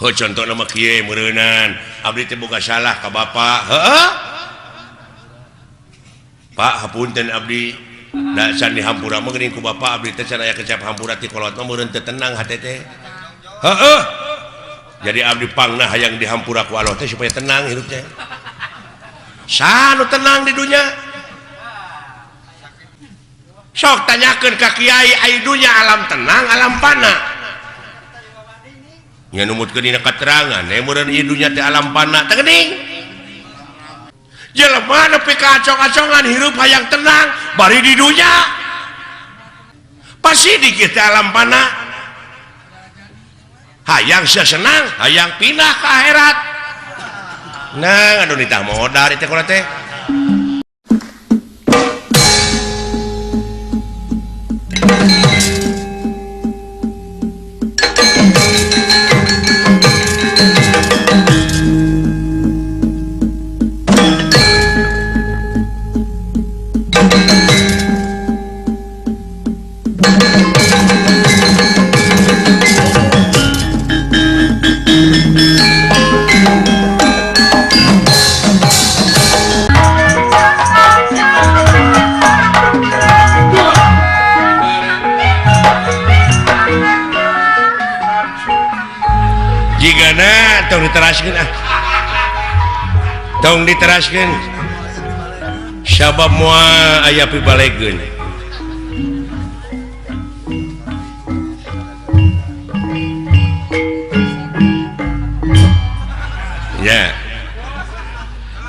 Heuh contohna mah kieu meureunan abdi teh boga salah ka bapak. Heeh. Pak hapunten abdi da can dihampura mah geuning ku bapak abdi teh can aya kecap hampura ti kolot mah meureun teu tenang hate teh. Heeh. Jadi abdi pangna hayang dihampura ku Allah teh supaya tenang hidup teh. Sanu tenang di dunya. Sok tanyakeun ka kiai ai dunya alam tenang alam pana. Nya numutkeun dina katerangan meureun ieu dunya teh alam pana teh geuning. Jelema nepi ka acong-acongan hirup hayang tenang bari di dunya. Pasti dikit teh alam pana. Hayang senang, hayang pindah ke akhirat. Nah, aduh nitah modal teh kula teh. Tong diteraskeun ah. Tong diteraskeun. Sabab moal aya pibalegeun. Nya.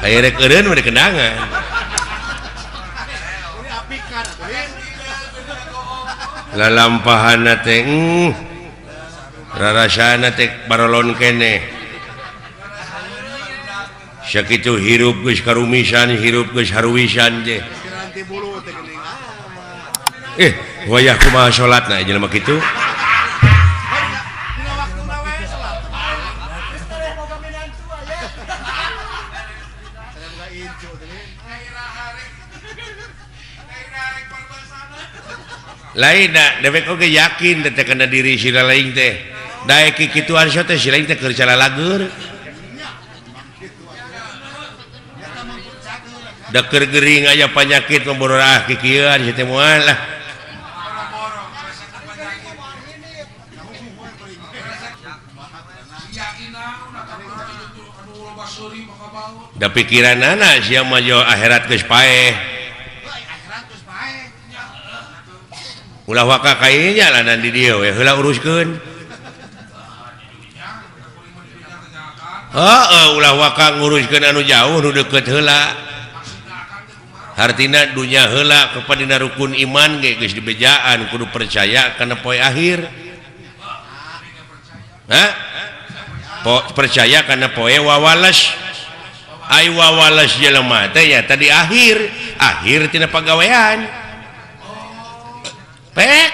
Aya rek eureun mah dikendangan. Lalampahanna teh rarasana teh barolon keneh. Sakitu hirup geus karumisan, hirup geus haruwisan teh. Wayah kumaha salatna jelema kitu? Lain da dewek oge yakin teh kana diri sila lain teh. Daek kikituan teh si lain teh keur calalager. Deker gering aya panyakit membororah kikieuan si teh moal lah. Da pikiranana sia mah jo akhirat geus paeh. Ulah waka kainya lanan di dieu we heula uruskeun. Heeh, ulah waka nguruskeun anu jauh nu deukeut heula. Hartina dunya heula kepada rukun iman ge geus dibejaan kudu percaya kana poe akhir. Hah? Percaya kana poe wawales. Ai wawales jelema teh nya tadi akhir, akhir tina pagawean. Pek.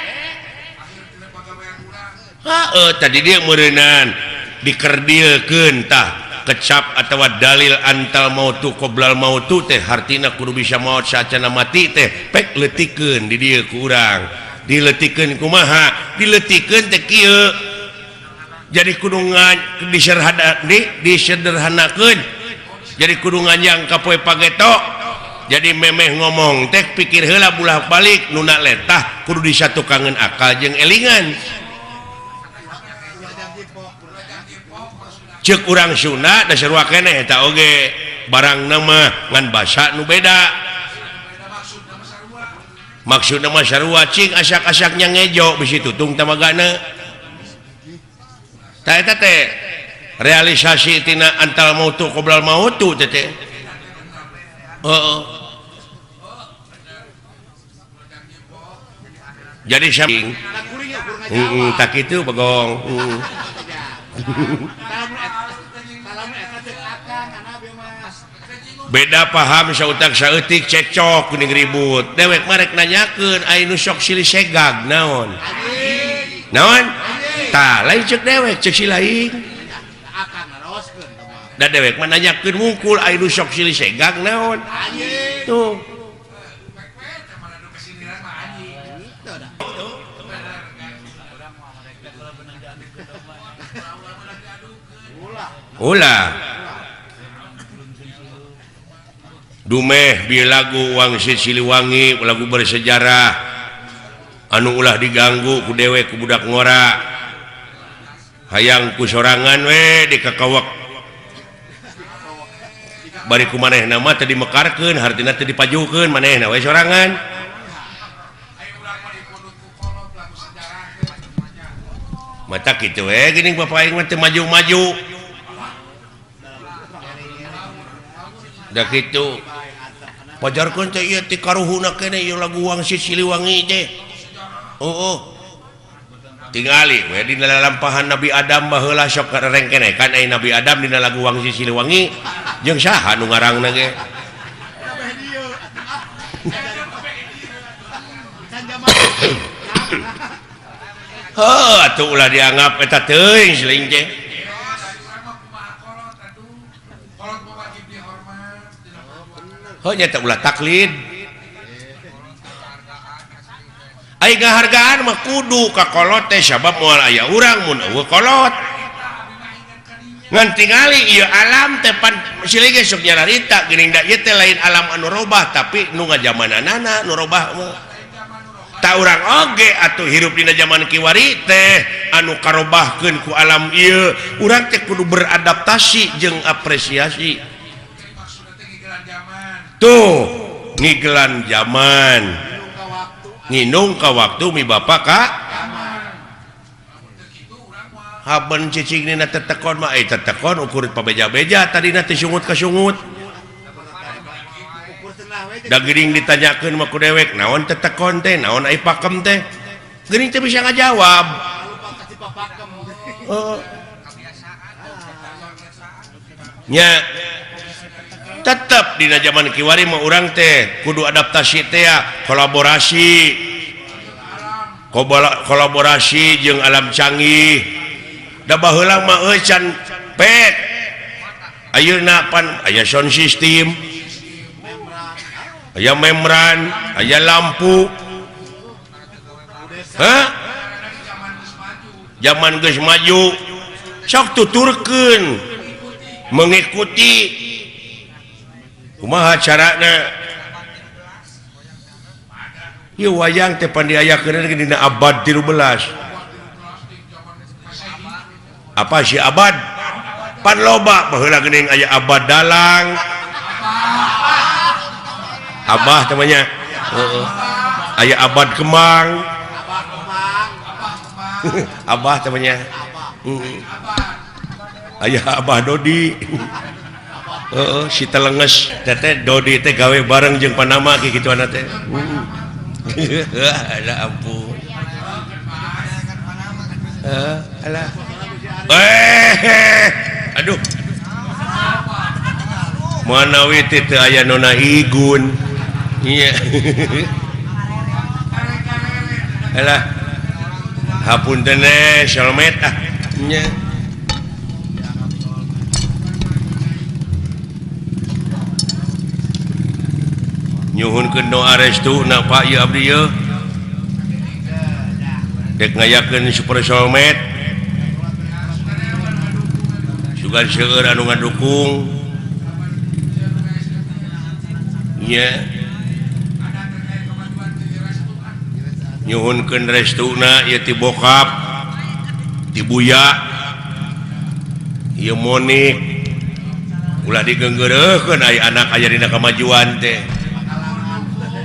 Heeh, tadi dia meureunan dikerdilkeun tah. Kecap atau dalil antal mautu qoblal mautu teh hartina kudu bisa maot saacana mati teh pek leutikeun di dieu ku urang dileutikeun kumaha dileutikeun teh kieu jadi kudu disederhanakeun jadi kudu nganjang ka poe pageto jadi memeh ngomong teh pikir heula bulah balik nuna letah kudu disatukangeun akal jeung elingan. Cek urang Sunda dasar keneh eta oge barang nama ngan basa nu beda maksudna mah sarua cing asak-asaknya ngejo bisi tutung tamagana tah eta teh realisasi tina antal mautu qoblal mautu teh teh heeh jadi saking heeh tak kitu bagong. Beda paham sautak saeutik cekcok kuning ribut dewek marek nanyakeun ai nu sok silih segag naon naon tah lain cek dewek cek si lain da dewek mah nanyakeun wungkul ai nu sok silih segag naon tuh Ulah dumeh bi lagu Wangsit Siliwangi lagu bersejarah anu ulah diganggu ku dewek ku budak ngora hayang ku sorangan we dikakawak bari ku manehna mah teu dimekarkeun hartina teu dipajukeun manehna we sorangan. Mata kitu we geuning bapak aing mah teu maju-maju da kitu pajarkeun teh ieu ti karuhuna keneh ieu lagu Wangsit Siliwangi teh. Oh, tingali we dina lalampahan Nabi Adam baheula sok rengkene kan ai Nabi Adam dina lagu Wangsit Siliwangi jeung saha nu ngarangna ge. Heuh atuh ulah dianggap eta teuing siling teh. Heuh nya teh ulah taklid. Ai ngahargaan mah kudu ka kolot teh sabab moal aya urang mun eueuh kolot. Ngan tingali ieu alam teh pan silih ge sok nyararita geuning da ieu teh lain alam anu robah tapi nu ngajamananana nu robah mah. Ta urang oge atuh hirup dina jaman kiwari teh anu karobahkeun ku alam ieu urang teh kudu beradaptasi jeung apresiasi. Tuh ngigelan zaman. Nginung ka waktu mi bapak ka haben cicing dina tetekon mah tetekon ukur pabeja-beja tadina teh sungut ka sungut da geuning ditanyakeun mah ku dewek naon tetekon teh naon ai pakem teh geuning teh bisa ngajawab. Heeh nya tetep dina zaman kiwari mah urang teh kudu adaptasi teh kolaborasi kolaborasi jeung alam canggih da baheula mah euy can pek ayeuna pan aya sound system aya membran aya lampu hah zaman geus maju sok tuturkeun mengikuti kumaha carana ieu wayang teh pan diayakeun dina abad 13 apa si abad pan loba baheula geuning aya abad dalang abah namanya heeh aya abad kemang abah namanya aya abah Dodi. Heeh, si telenges teteh Dodi teh gawe bareng jeung Panama ki kitu ana teh. Alah ampun. Heeh, alah. Aduh. Manawi teh teu aya nona Igun. Iya. Alah. Hapunten solmet ah. Nya. Nyuhunkeun doa restu na Pak ieu abdi ieu. Dek ngayakeun super solmet. Sugan seueur anu ngadukung. Nya. Nyuhunkeun restuna ieu ti bokap, ti buya. Ieu Monik. Ulah digeunggeureuhkeun ai anak aya dina kamajuan teh.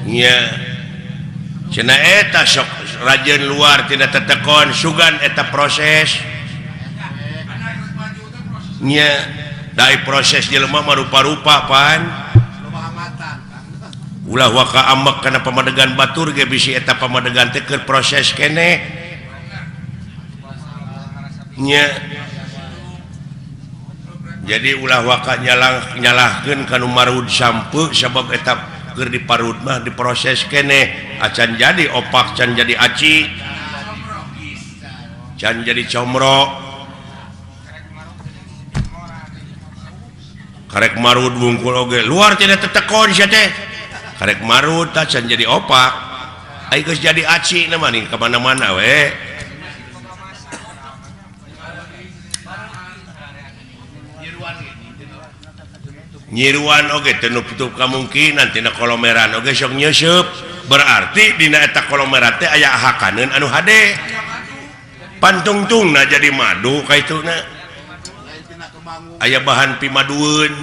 Nya cenah eta sok rajin luar tidak tetekon sugan eta proses nya dai proses jelema mah rupa-rupa pan ulah waka ambek kana pamadegan batur ge bisi eta pamadegan teh keur proses keneh nya jadi ulah waka nyalahkeun ka nu marud sampeu sabab eta keur diparut mah diproses keneh acan jadi opak can jadi aci can jadi comro karek marud wungkul oge luar tidak tetekon sia teh karek marud tah can jadi opak ai geus jadi aci na mah ka mana-mana we. Nyiruan oge teu nutup kamungkinan tina kolomeran oge sok nyeuseub. Berarti dina eta kolomeran teh aya hakaneun anu hade. Pantungtungna jadi madu kaituna. Aya bahan pimadueun.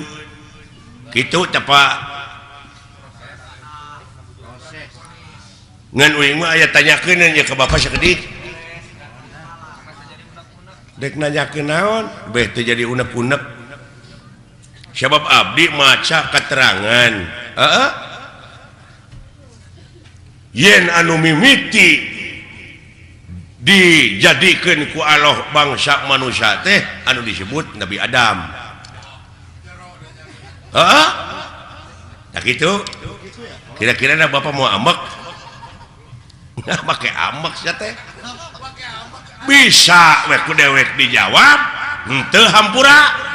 Kitu teh Pak. Ngan uing mah aya tanyakeun nya ka bapak sakedik. Dek nanyakeun naon? Beh teu jadi unek-unek. Sebab abdi maca keterangan heeh yen anu mimiti dijadikeun ku Allah bangsa manusia teh anu disebut Nabi Adam. Heeh tah kitu kira-kira na bapak mau ambek nah make ambek sia teh bisa we ku dewek dijawab henteu hampura.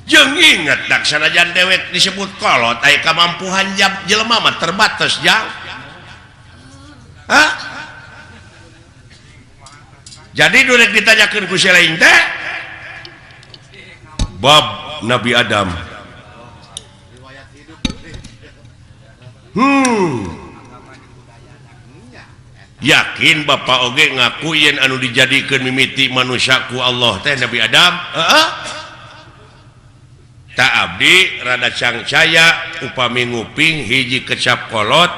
Jeung inget dak sanajan dewek disebut kolot aya kamampuhan jelema mah terbatas jang. Hah? Jadi nu rek ditanyakeun ku si lain teh bab Nabi Adam. Yakin bapak oge ngaku yen anu dijadikeun mimiti manusia ku Allah teh Nabi Adam? Heeh. Tak abdi rada cangcaya upami nguping hiji kecap kolot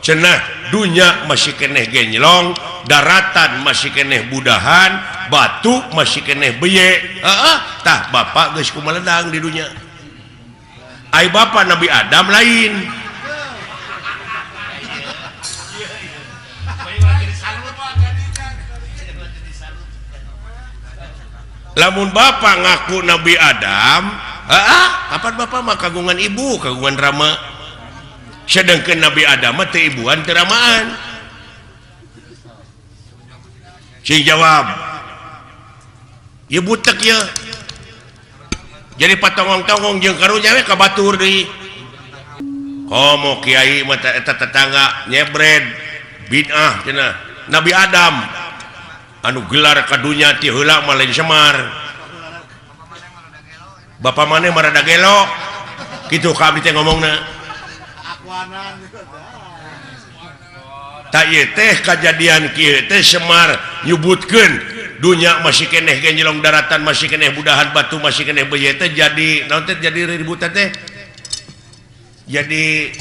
cenah dunya masih keneh genjlong daratan masih keneh budahan batu masih keneh beye. Heeh tah bapak geus kumaledang di dunya. Ai bapak Nabi Adam lain. Lamun bapak ngaku Nabi Adam, heeh, kapan bapak mah kagungan ibu, kagungan rama. Sedangkan Nabi Adam mah teu ibuan teu ramaan. Cing jawab. Ieu butek ieu. Jadi patongong-tongong jeung karunya we ka batur deui. Komo kiai mah eta tetangga nyebred bid'ah cenah. Nabi Adam anu gelar ka dunya ti heula mah lain Semar. Bapak maneh mah rada gelo. Kitu ka abdi teh ngomongna. Tak ieu teh kajadian kieu teh Semar nyebutkeun dunya masih keneh genjelong daratan masih keneh budahan batu masih keneh beuye teh jadi naon teh jadi ributan teh. Jadi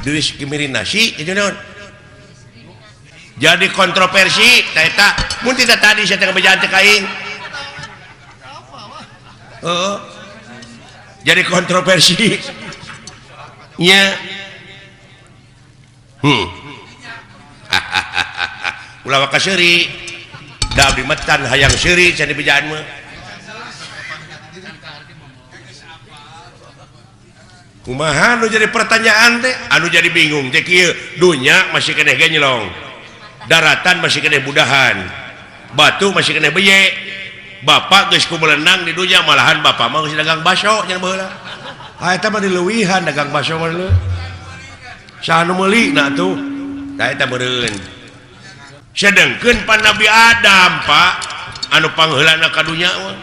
diskriminasi jadi naon? Jadi kontroversi tah eta mun tidak tadi saya teh ngabejaan teh ka aing. Heeh. Jadi kontroversi nya. Ulah waka seuri da abdi mah can hayang seuri can dibejaan mah. Kumaha nu jadi pertanyaan teh anu jadi bingung teh kieu dunya masih keneh genjlong daratan masih keneh budahan batu masih keneh beye bapak geus kumelenang di dunya malahan bapak mah geus dagang baso nya baheula. Ah eta mah dileuwihan dagang baso mah leuh. Saha nu meuli na tuh? Tah eta meureun. Sedengkeun pan Nabi Adam, Pak, anu pangheulana ka dunya mah.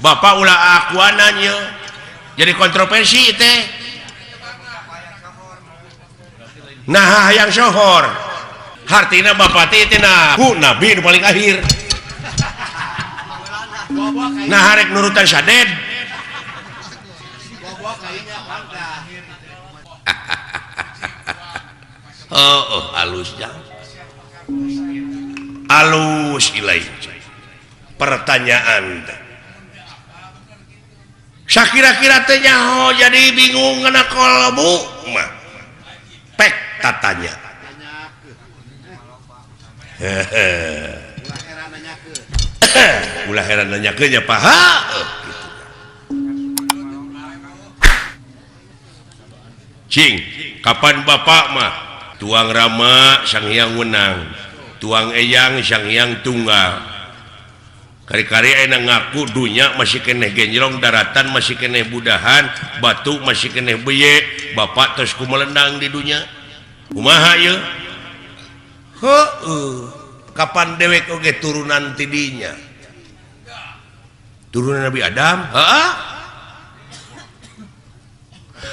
Bapak ulah akuanan ieu. Jadi kontroversi teh. Nah hayang sohor. Hartina bapak teh teh ku nabi nu paling akhir. Nah harek nurutan saded. Oh, oh halus jang. Alus ilai. Pertanyaan teh. Sakira-kira teh nyaho jadi bingung kana kolbu mah. Pek tatanya. Hehe. Ulah heran nanyakeun nya Pak. Ha gitu. Cing, kapan bapak mah tuang rama sang hyang wenang, tuang eyang sang hyang tunggal. Kari-kari ayeuna ngaku dunya masih keneh genjlong daratan masih keneh budahan, batu masih keneh beye, bapak tos kumelendang di dunya. Kumaha ieu? Heueuh, kapan dewek oge turunan ti dinya? Turunan Nabi Adam. Heeh.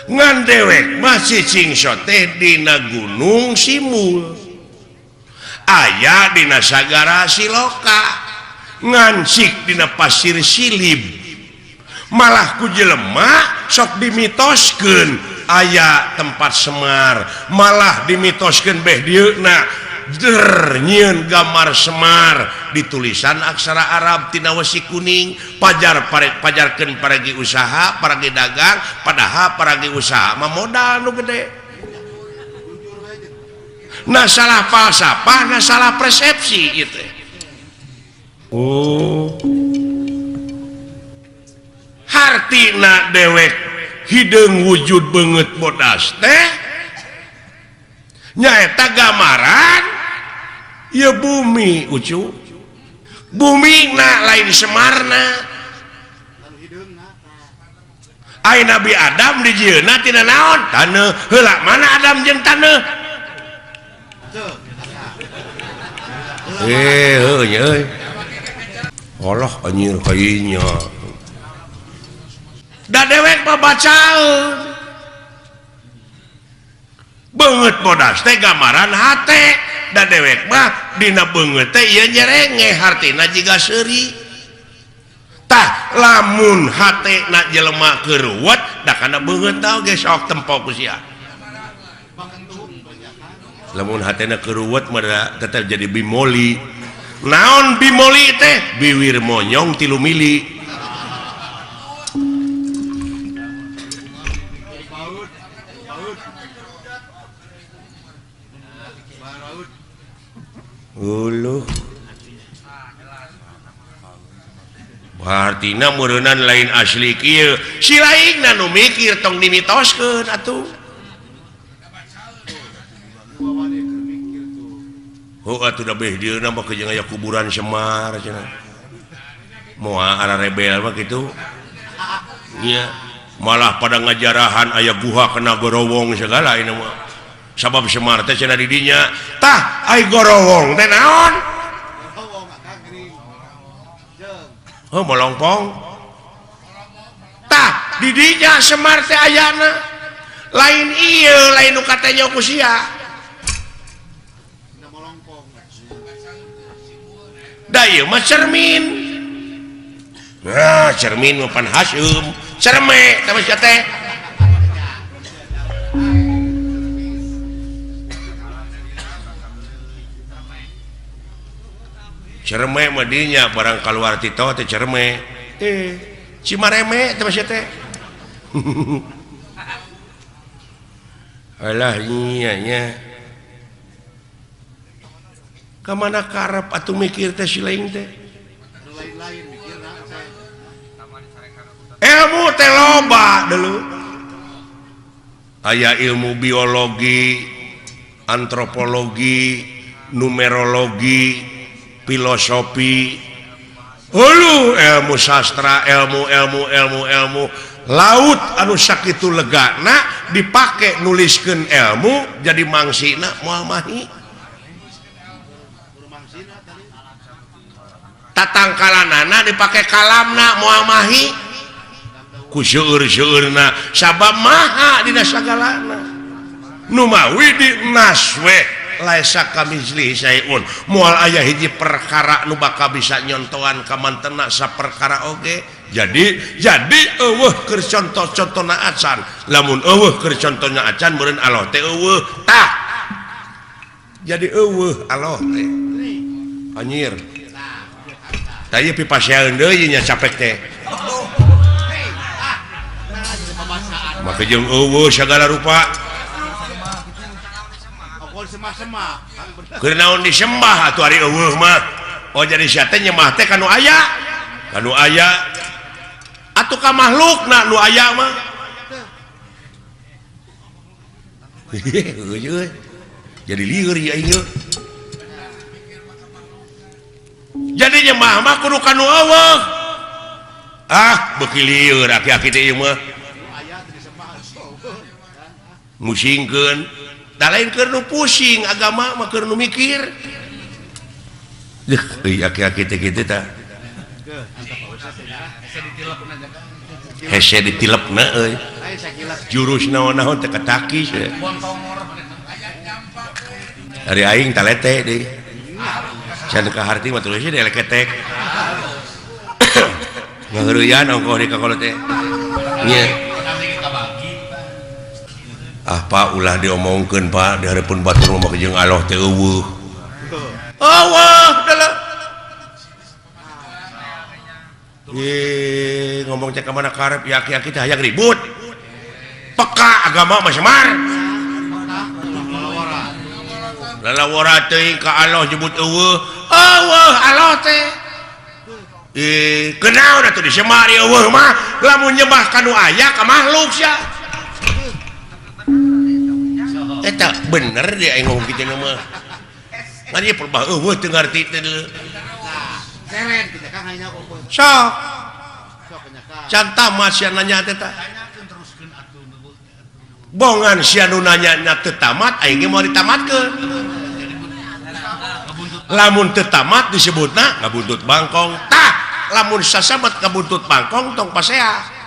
Ngan dewek masih cingso teh dina Gunung Simul. Aya dina Sagara Siloka. Ngancik dina Pasir Silib. Malah ku jelema sok dimitoskeun aya tempat Semar, malah dimitoskeun beh dieuna der nyieun gambar Semar ditulisan aksara Arab tina wesi kuning pajar pajarkeun paragi usaha paragi dagang padahal paragi usaha mah modal nu gede. Nah salah falsafah, nah salah persepsi ieu teh. Oh. Hartina dewek hideung wujud beungeut bodas teh nyaeta gambaran ieu bumi ucu. Bumi na lain Semarna. Ai Nabi Adam dijieunna tina naon? Taneuh. Heula mana Adam jeung taneuh? Heuh nya euy. Allah anjir kayanya. Da dewek mah bacaeun. Beungeut bodas teh gambaran hate. Da dewek mah dina beungeut teh ieu nyerenge hartina jiga seuri. Tah lamun hate na jelema keur ruwet da kana beungeut tah oge sok tempo ku sia. Lamun hatena keur ruwet mah tetep jadi bimoli. Naon bimoli teh? Biwir monyong 3 mili. Uluh. Hartina meureunnan lain asli kieu. Si lainna nu mikir tong dimitoskeun atuh. Heuh atuh da beh dieuna mah jeung aya kuburan Semar cenah. Moal ara rebel mah kitu. Nya malah pada ngajarahan aya guha kena gorowong segala ieu mah. Sabab Semar teh cenah di dinya. Tah ai gorowong teh naon? Heuh molongpong. Tah di dinya Semar teh ayana. Lain ieu lain nu katanya ku sia. Da ieu mah cermin. Nah, cermin mah pan haseum. Cerme tah mah sia teh. Cerme mah dinya barang kaluar ti tol teh cerme. Cimareme teh mah sia teh. Alah nya nya. Ka mana karep atuh mikir teh si lain teh? Lain-lain mikirna teh. Ilmu teh loba deuleu. Aya ilmu biologi, antropologi, numerologi, filosofi, hulu ilmu sastra, ilmu ilmu ilmu ilmu laut anu sakitu legana dipake nuliskeun ilmu jadi mangsina moal mahi. Tatangkalanana dipake kalamna moal mahi. Ku seueur-seueurna sabab maha dina sagalana. Nu mawi di naswe laisa kamitslihi syai'un moal aya hiji perkara nu bakal bisa nyontoan ka mantena saperkara oge. Jadi eueuh keur contoh-contona acan. Lamun eueuh keur contohna acan meureun Allah teh eueuh. Tah jadi eueuh Allah teh anjir. Tah ieu pipasean deui nya capek teh. Maka jeung eueuh sagala rupa. Keur naon disembah atuh ari eueuh mah. Oh jadi sia teh nyembah teh ka nu aya. Ka nu aya. Atuh ka makhlukna nu aya mah. Jadi lieur ieu aing. Jadi nyembah mah kudu ka nu eueuh. Ah, beuki lieur aki-aki teh ieu mah. Musingkeun. Da lain keur nu pusing agama mah keur nu mikir. Deuh, euy aki-aki teh kitu tah. Hese ditilepna euy. Jurus naon-naon teh katakis. Ari aing talete deui. Can kaharti mah terus dieleketek. Ngaheureuyan ongkoh di kakolot teh. Nya. Ah Pak ulah diomongkeun Pak di hareupeun batur mah jeung Allah teh eueuh. Eueuh dalah. Ye, ngomong cek ka mana karep ya aki-aki teh hayang ribut. Peka agama mah semar. Lalawara teuing ka Allah nyebut eueuh. Eueuh Allah teh. Kunaon atuh disemar eueuh mah lamun nyembah ka nu aya ka makhluk sia. Eta bener dia aing ngomong kitu mah. Ngan ieu perbah eueuh teu ngarti teh deuleu. Sok. Can tamat sia nanya teh tah. Bongan sia nu nanya nya teu tamat aing ge moal ditamatkeun. Lamun teu tamat disebutna ngabuntut bangkong. Tah, lamun sasabat ngabuntut bangkong tong pasea.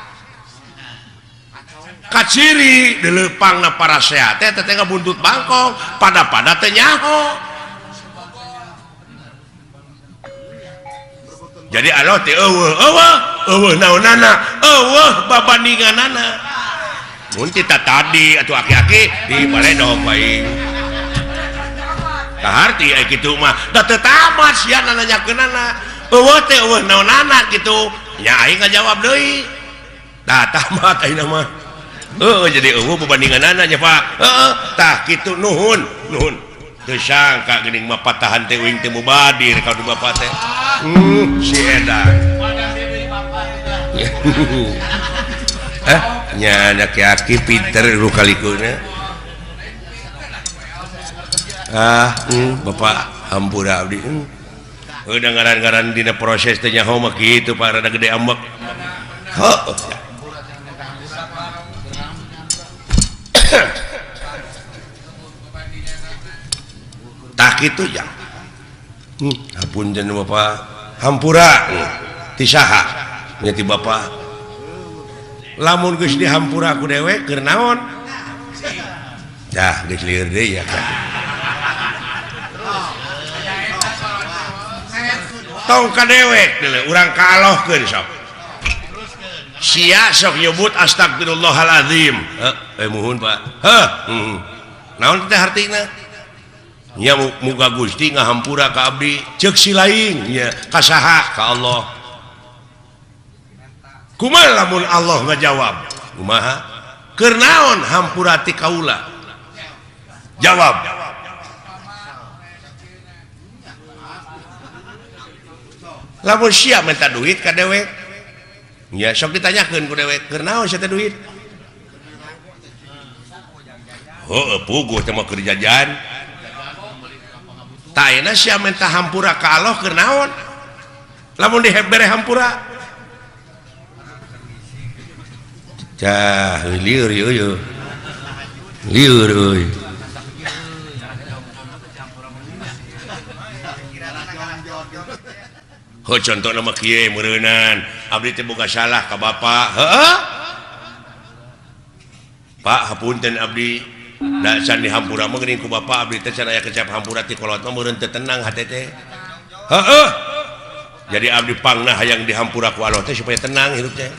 Kaciri dileupangna parasea teh teh ngabuntut bangkong, pada-pada teh nyaho. Jadi Allah teh eueuh, eueuh, eueuh naonana, eueuh babandinganana. Mun tita tadi atuh aki-aki di baledog bae. Kaharti aya kitu mah, da teu tamat sia nanyakeunana. Eueuh teh eueuh naonana kitu. Nya aing ngajawab deui. Tah tamat ayeuna mah. Heueuh jadi eueuh babandinganana nya Pak. Heueuh tah kitu nuhun, nuhun. Teu sangka geuning mah patahan teh uing teh mubadir ka bapak teh. Si edan. Nya aki-aki pinter lu kalikunya. Ah, bapak hampura abdi. Udah ngaran-ngaran dina proses teh nyaho mah kitu Pak rada gede ambek. Heuh. Tah kitu ya. Hapunten bapak hampura ti saha nya ti bapak. Lamun geus dihampura ku dewek keur naon? Dah geus lieur deui ya kan. Tong ka dewek deuleu urang kaalohkeun sok. Sia sok nyebut astagfirullahalazim. Heuh, muhun Pak. Heuh, naon teh hartina? Nya muga Gusti ngahampura ka abdi ceuk si lain nya ka saha ka Allah. Kumaha lamun Allah ngajawab? Kumaha? Keur naon hampura ti kaula? Jawab. Lamun sia minta duit ka dewek nya sok ditanyakeun ku dewek keur naon sia teh duit? Heueuh puguh teh mah keur jajan. Tah ayeuna sia minta hampura ka Allah keur naon? Lamun dibere hampura. Cah lieur ieu. Lieur euy. Heuh contona mah kieu meureunan, abdi teh boga salah ka bapa. Heueuh. Pak hapunten abdi. Da can dihampura mah geuning ku bapa abdi teh can aya kecap hampura ti kolot mah meureun teu tenang hate teh. Heueuh. Jadi abdi pangna hayang dihampura ku Allah teh supaya tenang hirup teh.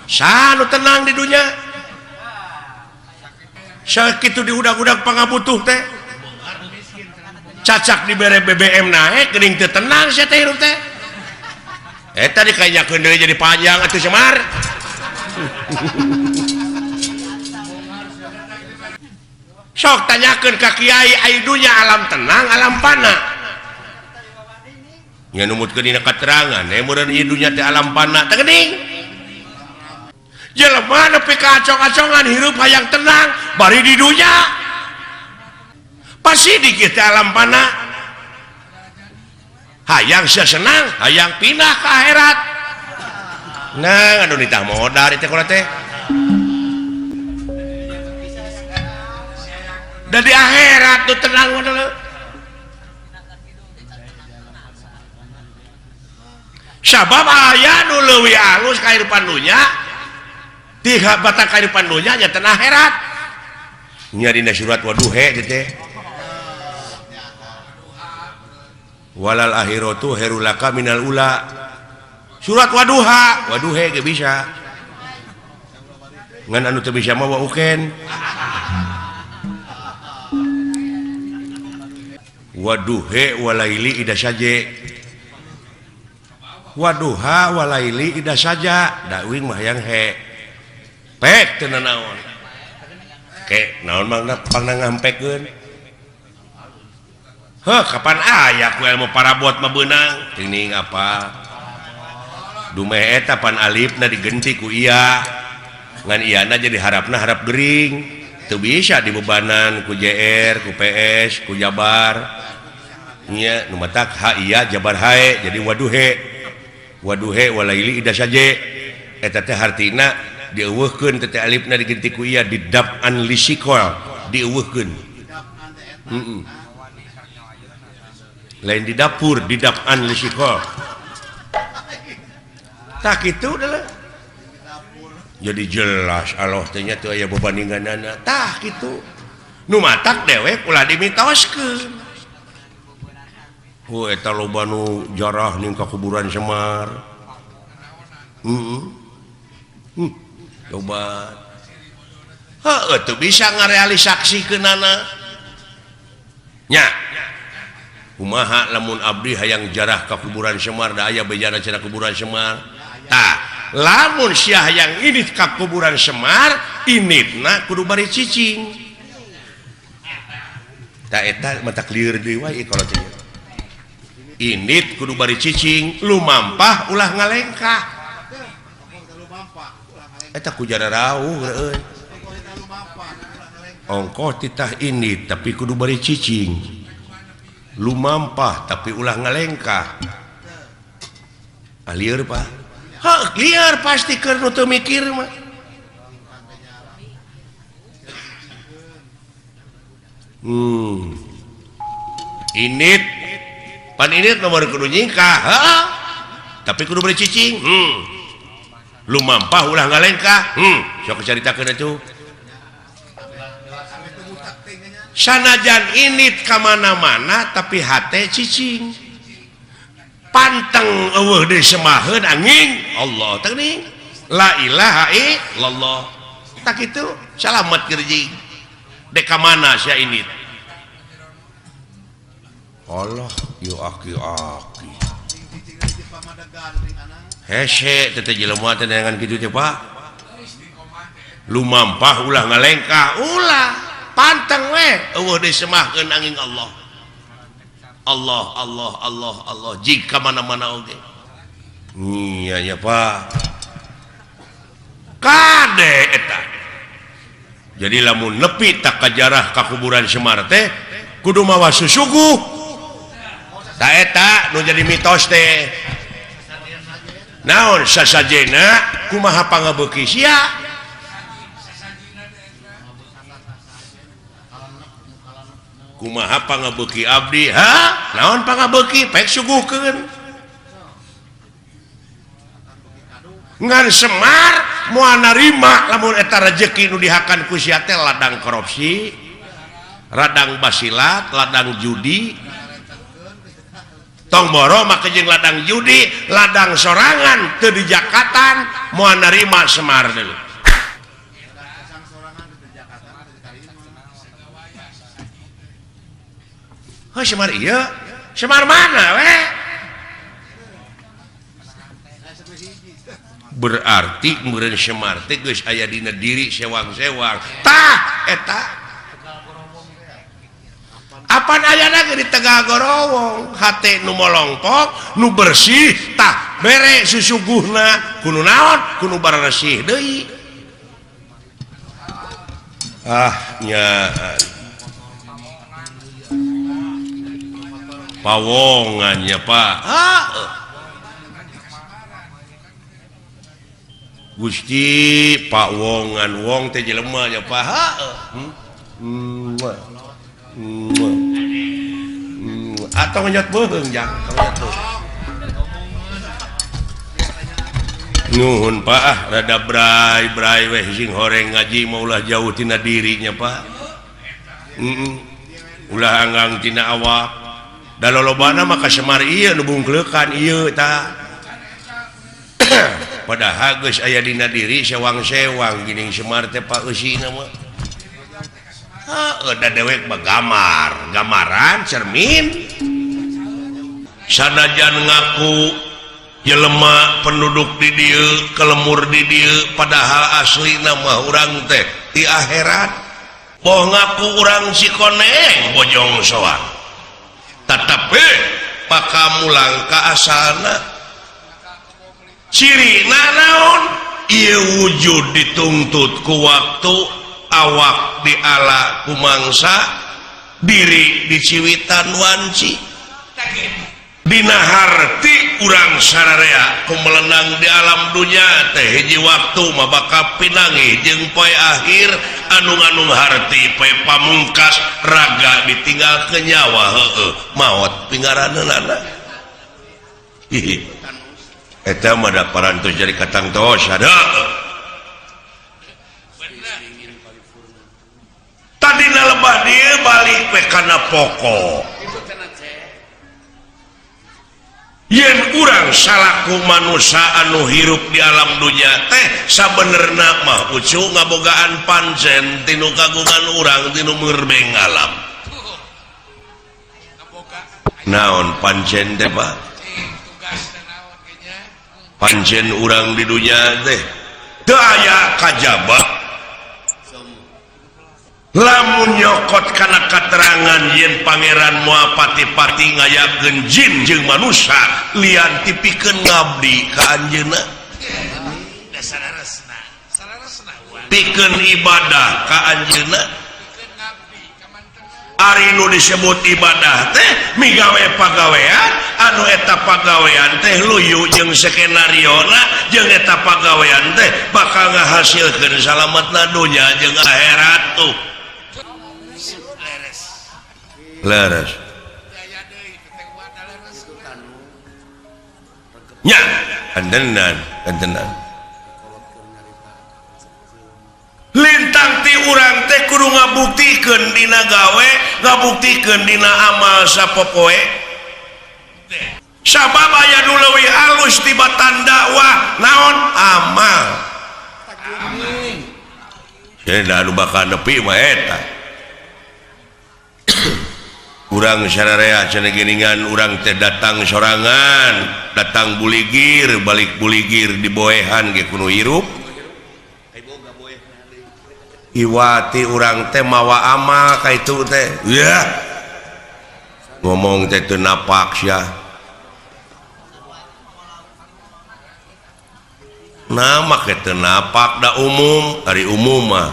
Sanu tenang di dunya. Sakitu diudag-udag pangabutuh teh. Cacak dibere BBM naek geuning teu tenang sia teh hirup teh. Eta dikainyakeun deui jadi panjang atuh Semar. Sok tanyakeun ka kiai ai dunya alam tenang alam pana. Nya numutkeun dina katerangan meureun ieu dunya teh alam pana teh geuning. Jelema nepi ka acong-acongan hirup hayang tenang bari di dunya. Pasti dikit teh alam pana. Hayang sia senang, hayang pindah ke akhirat. Nah, anu ditah modar teh kula teh. Dan di akhirat tuh tenang modal. Sabab aya nu leuwih alus kahirupan dunya ti batang kahirupan dunya nya teh akhirat. Nya dina surat waduhe teh. Walal akhiratu khairul laka minal ula. Surat waduha, waduhe ge bisa. Ngan anu teu bisa mah wa uken. Waduhe walaili ida saje. Waduha walaili ida saja, da uing mah hayang he. Pek teu nanaon. Ke naon mangna pangna ngampekeun. Heh, kapan aya ku ilmu parabot mah beunang? Teuing apa? Dumeh eta pan alifna digenti ku iya. Ngan iyana jadi harapna harap gering. Teu bisa dibebanan ku JR, ku PS, ku Jabar. Nya nu matak ha iya Jabar hae jadi waduhe. Waduhe walaili ida saje. Eta teh hartina dieuweuhkeun teh alifna digenti ku iya didap'an lisikol, dieuweuhkeun. Heeh. Lain di dapur, didap'an lisikol. Tak kitu adalah. Jadi jelas Allah teh nya teu aya bebandinganana. Tah kitu. Nu matak dewek ulah dimitoskeun. Hu eta loba nu jarah ning ka kuburan Semar. Heeh. Loba. Heuh teu bisa ngarealisaksikeunana. Nya. Kumaha lamun abdi hayang jarah ka kuburan Semar da aya bejana cenah kuburan Semar. Tah, lamun sia hayang indit ka kuburan Semar, inditna kudu bari cicing. Tah eta mata lieur deui wae kalau teh. Indit kudu bari cicing, lumampah ulah ngalengkah. Eta ku jara rauh euy. Ongkoh titah indit tapi kudu bari cicing. Lumampah tapi ulah ngalengkah. Ah lieur Pak. Heuh, lieur pasti keur nu teu mikir mah. Indit pan indit nomor kudu nyingkah, heuh. Tapi kudu bari cicing. Lumampah ulah ngalengkah. Sok caritakeun atuh. Sanajan indit ka mana-mana tapi hate cicing. Panteng eueuh deui semaheun angin Allah teh geuning. La ilaha illallah. Tak kitu salamet keur jeung. Dek ka mana sia indit? Allah yu aki-aki. Hese teh jelema teh dengan kitu teh Pak. Lumampah ulah ngalengkah, ulah panteng we eueuh deui semahkeun angin Allah. Allah Allah Allah Allah jika mana-mana oge. Iya ya Pak. Kade eta. Jadi lamun nepi tak kajarah ka kuburan Semar teh kudu mawa susuguh. Ta eta nu jadi mitos teh. Naon sasajena kumaha pangabeuki sia? Kumaha pangabeuki abdi? Ha? Naon pangabeuki? Pek suguhkeun. Ngan Semar moal narima lamun eta rejeki nu dihakan ku sia teh ladang korupsi, ladang basilat, ladang judi. Tong boro make jeung ladang judi, ladang sorangan teu dijakatan moal narima Semar deui. Heuh Semar ieu, Semar mana we? Berarti meureun Semar teh geus aya dina diri sewang-sewang. Tah eta. Apan ayana ge di Tegal Gorowong, hate nu molongpok, nu bersih, tah bere susuguhna kudu naon? Kudu baresih deui. Ah nya pawongan ya Pak. Ah. Gusti Pak Wongan wong teh jelema nya Pak. Atau ngenyot beuheung jang, ngenyot beuheung. Nuhun Pak ah rada bray bray weh sing horeng ngaji mah ulah jauh tina dirinya Pak. Ulah anggang tina awak. Da lolobana mah ka Semar ieu nu bungkleukan ieu tah. Padahal geus aya dina diri sewang-sewang geuning Semar teh Pak eusina mah. Heuh da dewek mah gamar, gamaran cermin. Sanajan ngaku jelema penduduk di dieu kelemur di dieu padahal asli nama urang teh di akhirat boh ngaku urang Cikoneng Bojong Soang tetapi paka mulang ka asalna ciri naon ieu wujud dituntut ku waktu awak diala ku mangsa diri diciwitan wanci dina harti urang sararea ku melenang di alam dunya teh hiji waktu mah bakal pinanggih jeung poe akhir anu nganung harti poe pamungkas raga ditinggal ke nyawa heueuh maot pinggaraneunana. Hihi eta mah da parantos jadi katangtos ada tadina lebah dieu balik we kana pokok. Yen urang salaku manusia anu hirup di alam dunya teh sabenerna mah ucu ngabogaan pancen tinu kagungan urang tinu merbeng alam. Naon pancen teh Pak? Pancen urang di dunya teh teu aya kajaba. Lamun nyokot kana katerangan yen pangeran moal pati-pati ngayakeun jin jeung manusia lian tipikeun ngabdi ka anjeunna pikeun ibadah ka anjeunna. Ari nu disebut ibadah teh migawe pagawean anu eta pagawean teh luyu jeung skenariona jeung eta pagawean teh bakal ngahasilkeun salametna dunya jeung akhirat tuh. Leres. Nya, antenan, antenan. Lintang ti urang teh kudu ngabuktikeun dina gawe, ngabuktikeun dina amal sapopoe. Sabab aya nu leuwih alus tibatan dakwah naon amal. Cenah anu bakal nepi mah eta. Urang sararea cenah geuningan urang teh datang sorangan, datang buligir, balik buligir diboehan ge kudu hirup. Iwati urang teh mawa amal ka itu teh. Yah. Ngomong teh teu napak sia. Nah make teu napak da umum, ari umum mah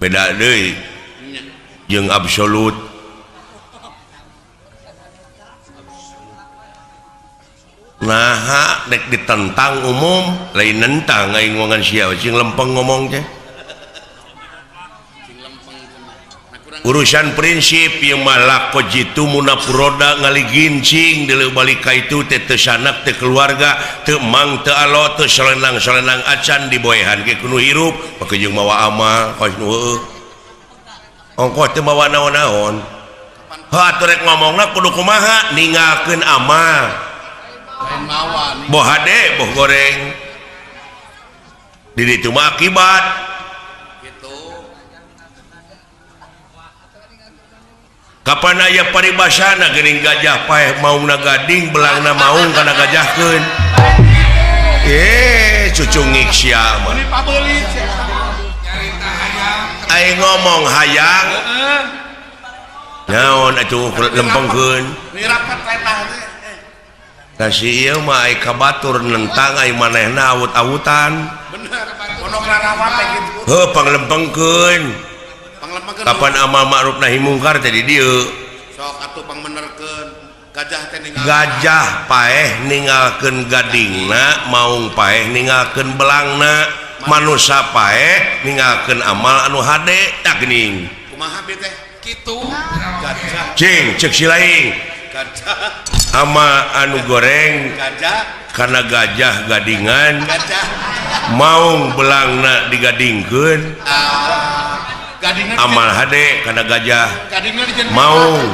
beda deui jeung absolut. Nah, dek ditentang umum, lain nentang aing ngomongan sia sing lempeng ngomong teh. Urusan prinsip ieu mah lako jitu munafuroda ngaligincing deuleu balik ka itu teh teu sanak teu keluarga teu mang teu alo teu solenang-solenang acan diboehan ge kudu hirup make jeung mawa amal kos nu heueuh. Ongkoh teu mawa naon-naon. Heuh atuh rek ngomongna kudu kumaha ninggalkeun amal. Boh hade boh goreng di ditu mah akibat kapan aya paribasana geuning gajah paeh maungna gading belangna maung kana gajahkeun cucungik sia mah aing ngomong hayang naon atuh lempengkeun kasih ieu mah ai ka batur nentang ai manehna awut-awutan. Bener, pondok rarawat teh kitu. Heuh panglempengkeun. Kapan amal ma'ruf nahi mungkar teh di dieu. Sok atuh pangbenerkeun. Gajah teh ninggalkeun. Gajah paeh ninggalkeun gadingna, maung paeh ninggalkeun belangna, manusa paeh ninggalkeun amal anu hade tah geuning. Kumaha bi teh? Kitu. Gajah. Cing ceuk si laing. Gajah. Ama anu goreng karena gajah gadingan maung belangna digadingkeun amal hade karena gajah maung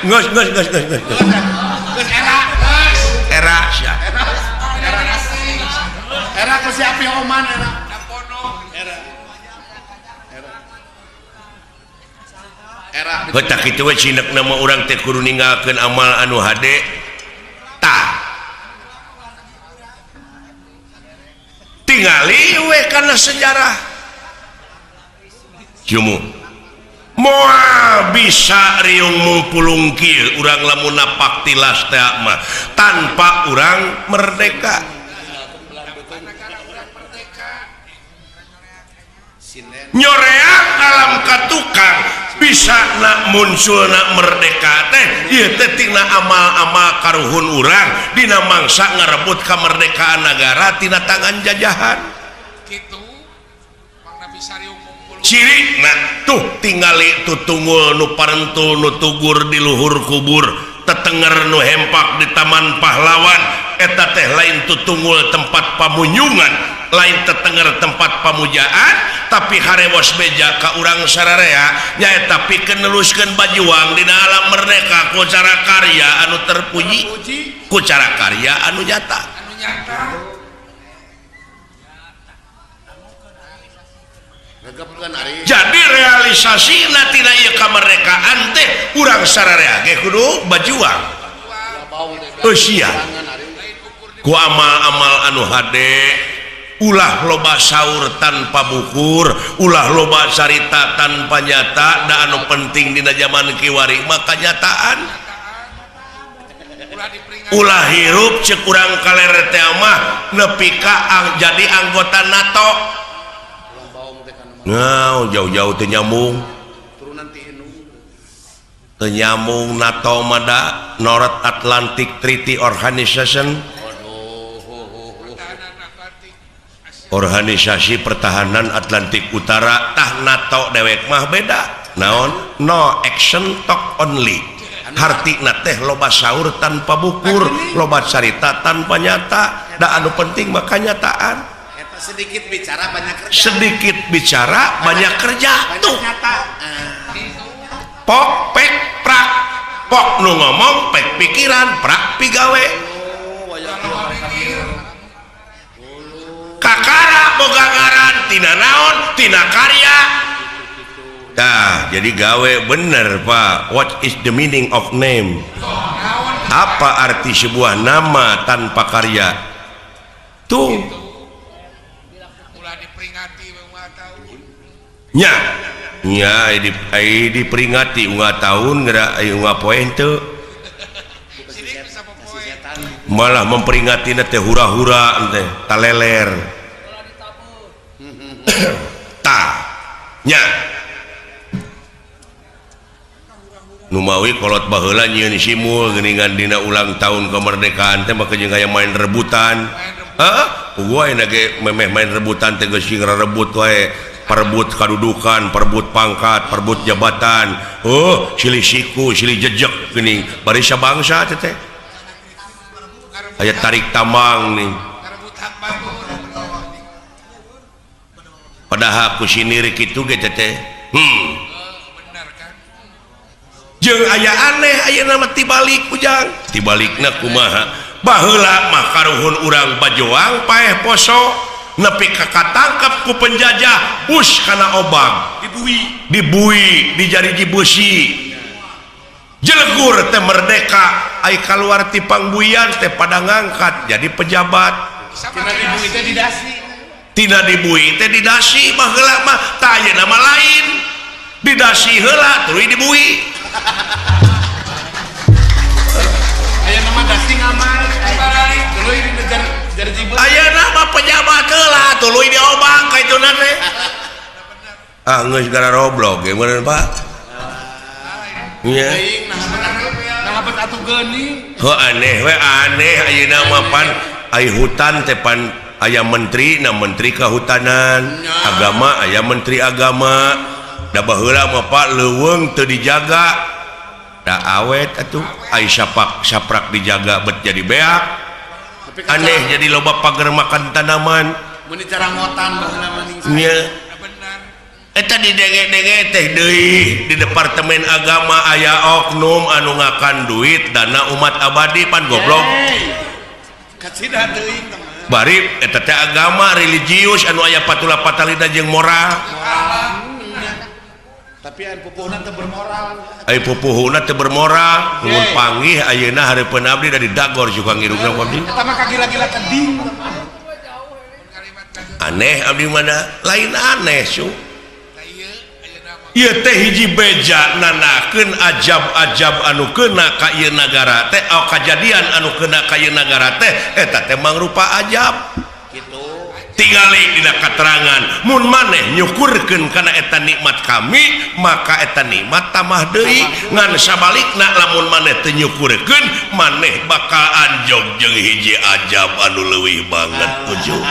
geus geus geus geus geus era sia era ke si api oman era era heuh kitu we cinekna mah urang teh kudu ninggalkeun amal anu hade tah tingali we kana sejarah jumu moal bisa riung mungpulung kieu urang lamun napak tilas teh mah tanpa urang merdeka. Nyoreang alam katukang bisa nak muncul nak merdeka teh ieu teh tina amal-amal karuhun urang dina mangsa ngarebut kemerdekaan negara tina tangan jajahan. Kitu mangna bisa riung mungpulung. Ciri nah tuh tingali tutungul nu parentul nu tugur di luhur kubur tetenger nu hempak di taman pahlawan eta teh lain tutungul tempat pamunyungan lain tetenger tempat pamujaan tapi harewos beja ka urang sararea nyaeta pikeun neluskeun bajuang dina alam merdeka ku cara karya anu terpuji ku cara karya anu nyata. Jadi realisasina tina ieu kamerdekaan teh urang sararea ge kudu bajuang eusia ku amal-amal anu hade ulah loba saur tanpa bukur ulah loba carita tanpa nyata da anu penting dina zaman kiwari mah kanyataan ulah hirup ceuk urang kaler teh mah nepi ka jadi anggota NATO. Nah, jauh-jauh teu nyambung teu nyambung NATO mah da North Atlantic Treaty Organization, Organisasi Pertahanan Atlantik Utara. Tah NATO dewek mah beda naon no action talk only hartina teh loba saur tanpa bukur loba carita tanpa nyata da anu penting mah kanyataan. Sedikit bicara banyak kerja, sedikit bicara banyak kerja tuh pok pek prak pok nu ngomong pek pikiran prak pigawe kakara boga ngaran tina naon tina karya. Tah jadi gawe bener Pak. What is the meaning of name? Apa arti sebuah nama tanpa karya? Tuh nya nya diperingati unggal tahun geura unggal poe henteu malah memperingati teh hura-hura teh taleler. Tah nya numawi kolot baheula nyieun simul geuningan dina ulang tahun kemerdekaan teh maka jeung aya main rebutan. Heeh, gua ayeuna ge memeh main rebutan teh geus sing rebut wae, perebut kadudukan, perebut pangkat, perebut jabatan. Oh, silih siku, silih jejek geuning bari sabangsa teh teh. Aya tarik tambang nih. Padahal ku sinir kitu ge teh. Jeung aya aneh ayeuna mah tibalik ujang. Tibalikna kumaha? Baheula mah karuhun urang bajoang paeh poso nepi ka katangkep ku penjajah bus kana obang dibui dibui dijariji beusi jelegur teh merdeka ai kaluar ti pangbuian teh pada ngangkat jadi pejabat. Tina dibui teh didasi, tina dibui teh didasi baheula mah tah ayeuna mah lain didasi heula tuluy dibui. Ayeuna mah dasi ngamar tuluy dinejar jariji beusi. Ayeuna mah pejabat heula tuluy diobang ka ituna teh. Ah geus gara roblok ge meureun Pak. Nya. Nah bet atuh geuning. Heuh aneh we aneh ayeuna mah pan ai hutan teh pan aya menteri na menteri kehutanan, agama aya menteri agama. Da baheula mah Pak leuweung teu dijaga. Da awet atuh ai sapak saprak dijaga bet jadi beak. Aneh jadi loba pagar makan tanaman. Mun dicarangotan baheula mah ning. Nya. Eta didenge-denge teh deui di Departemen Agama aya oknum anu ngakan duit dana umat abadi pan goblok. Kacida teuing teman. Bari eta teh agama religius anu aya patula patalina jeung moral. Tapi aya pupuhna teu bermoral. Ai pupuhuna teu bermoral, mun panggih ayeuna hareupeun abdi da didagor juga ngirungna ku abdi. Eta mah kagila-gila teding. Aneh abdi mana? Lain aneh su. Ieu teh hiji beja nanakeun ajab-ajab anu keuna ka ieu nagara teh, kajadian anu keuna ka ieu nagara teh eta teh mangrupa ajab. Kitu. Tingali dina katerangan mun maneh nyukurkeun kana eta nikmat kami maka eta nikmat tambah deui ngan sabalikna lamun maneh teu nyukurkeun maneh bakal anjog jeung hiji ajab anu leuwih banget ujug.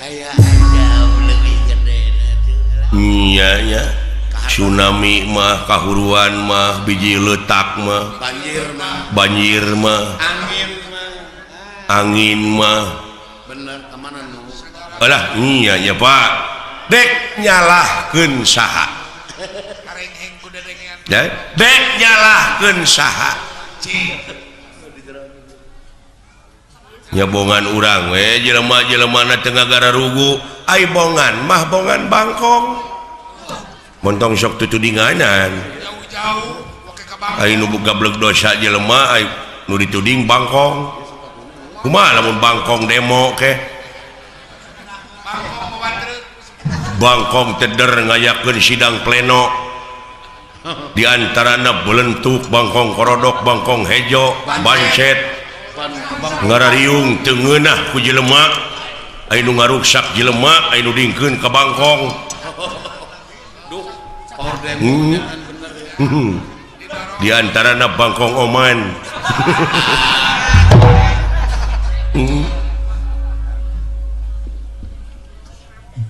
Aya ajab leuwih gede nya nya tsunami mah kahuruan mah biji letak mah banjir mah angin mah bener kemana nu alah iya ya Pak dek nyalahkeun saha dek nyalahkeun saha nyabongan urang we jelema-jelemana teu ngagararugu ai bongan mah bongan bangkong montong sok tutudinganan ai nu gablek dosa jelema ai nu dituding bangkong kumaha lamun bangkong demo ke bangkong teder ngayakeun sidang pleno di antarana belentuk bangkong korodok bangkong hejo bancet ngarariung teu ngeunah ku jelema aya nu ngaruksak jelema aya nu dingkeun ka bangkong di antarana bangkong oman.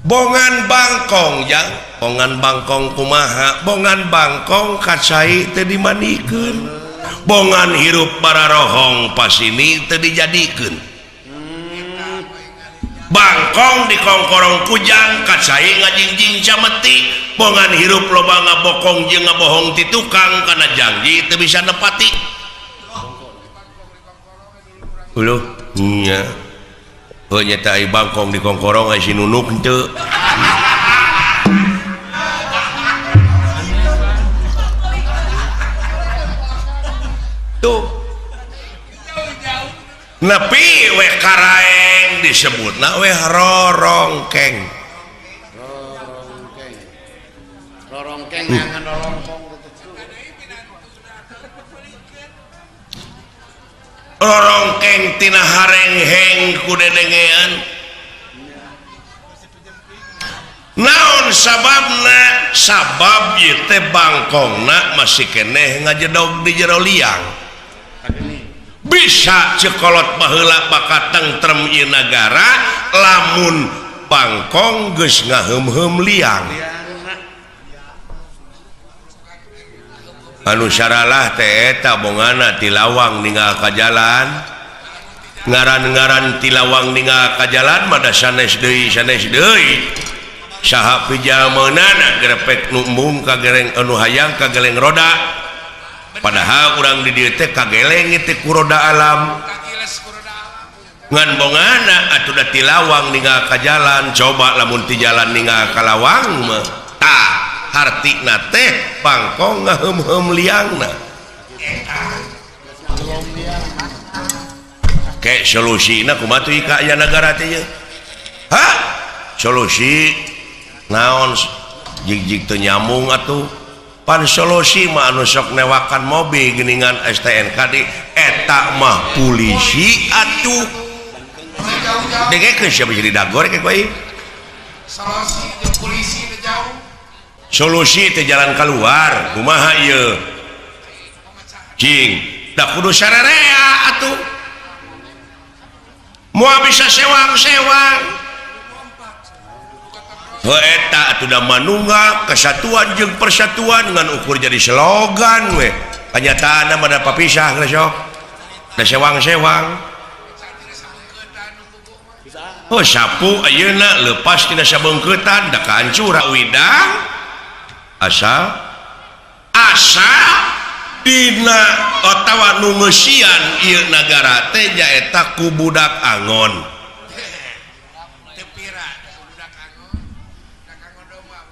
Bongan bangkong jang bongan bangkong kumaha bongan bangkong kacai teu dimandikeun bongan hirup bararohong pasini teu dijadikeun bangkong dikongkorong kujang kacai ngajingjing cameti bongan hirup loba ngabokong jeung ngabohong ti tukang kana janji teu bisa nepati. Uluh nya heuh nya teh bangkong dikongkorong ai si nunuk henteu. Tuh nepi we karaeng disebutna we rorongkeng. Rorongkeng. Rorongkeng ngan rorongkong. Rorongkeng tina harengheng ku dedengean naon sababna sabab ieu teh bangkongna masih keneh ngajedog di jero liang bisa cekolot baheula bakal tentrem ieu nagara lamun bangkong geus ngaheumheum liang anu saralah teh eta bongana ti lawang ninggal ka jalan ngaran-ngaran ti lawang ninggal ka jalan mah da sanes deui saha pijameunana grepek nu embung ka gereng anu hayang ka geleng roda padahal urang di dieu teh kageleng teh ku roda alam ngan bongana atuh da ti lawang ninggal ka jalan coba lamun ti jalan ninggal ka lawang mah tah hartina teh bangkong ngaheum-heum liangna ke solusina kumaha tuh ka aya nagara teh ieu ha solusi naon jig-jig teu nyambung atuh pan solusi mah anu sok newakan mobil geuningan STNK di eta mah polisi atuh dengekeun sia bisa didagor ke ku ieu solusi jeung polisi teh jauh solusi teh jalan keluar kumaha ieu cing da kudu sararea atuh moal bisa sewang-sewang Eta atuh da manunggal kesatuan jeung persatuan ngan ukur jadi slogan we. Kanyataanna mah da papisah geus sok. Da sewang-sewang. Oh sapu ayeuna leupas tina sabeungkeutan da kahancura widang. Asal dina otawa nu ngeusian ieu nagara teh nyaeta ku budak angon.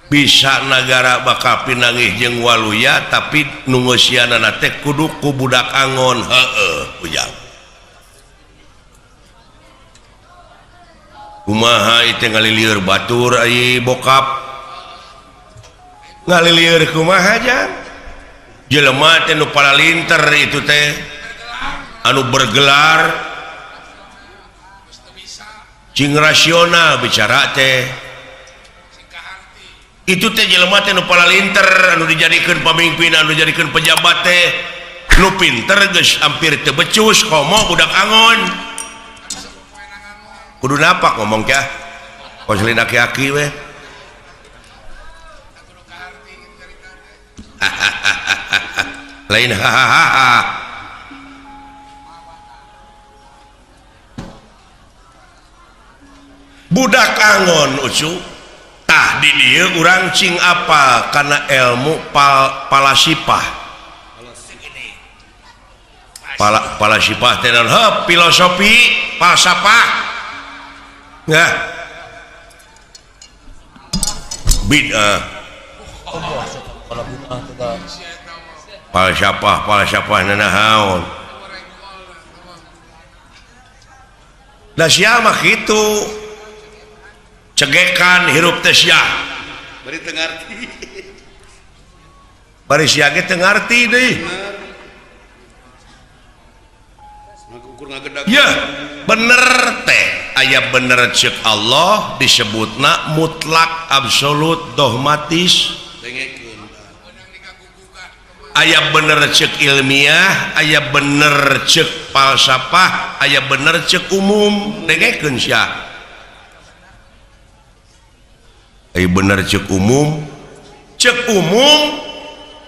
Bisa nagara bakal pinanggih jeung waluya tapi nu ngeusianana teh kudu ku budak angon. Heueuh ujang. Kumaha ieu teh ngalilieur batur ai bokap. Ngalilieur kumaha jang? Jelema teh nu paralinter itu teh anu bergelar cing rasional bicara teh. Itu teh jelema teh nu paralinter anu dijadikeun pamimpin anu dijadikeun pejabat teh nu pinter geus hampir teu becus komo budak angon. Kudu napak ngomong kah koslin aki-aki we. Lain hahaha. Budak angon ucu tah di dieu urang cing apa kana ilmu palasipah. Palasipah teh naon? Heuh, filosofi falsafah. Nah. Bid'ah. Falsafah nanaon. Da sia mah kitu. Cegekan hirup teh sia. Bari teu ngarti. Bari sia ge teu ngarti deui. Ya, bener teh aya bener ceuk Allah disebutna mutlak absolut dogmatis. Aya bener ceuk ilmiah, aya bener ceuk falsafah, aya bener ceuk umum. Dengekeun sia. Aya bener ceuk umum. Ceuk umum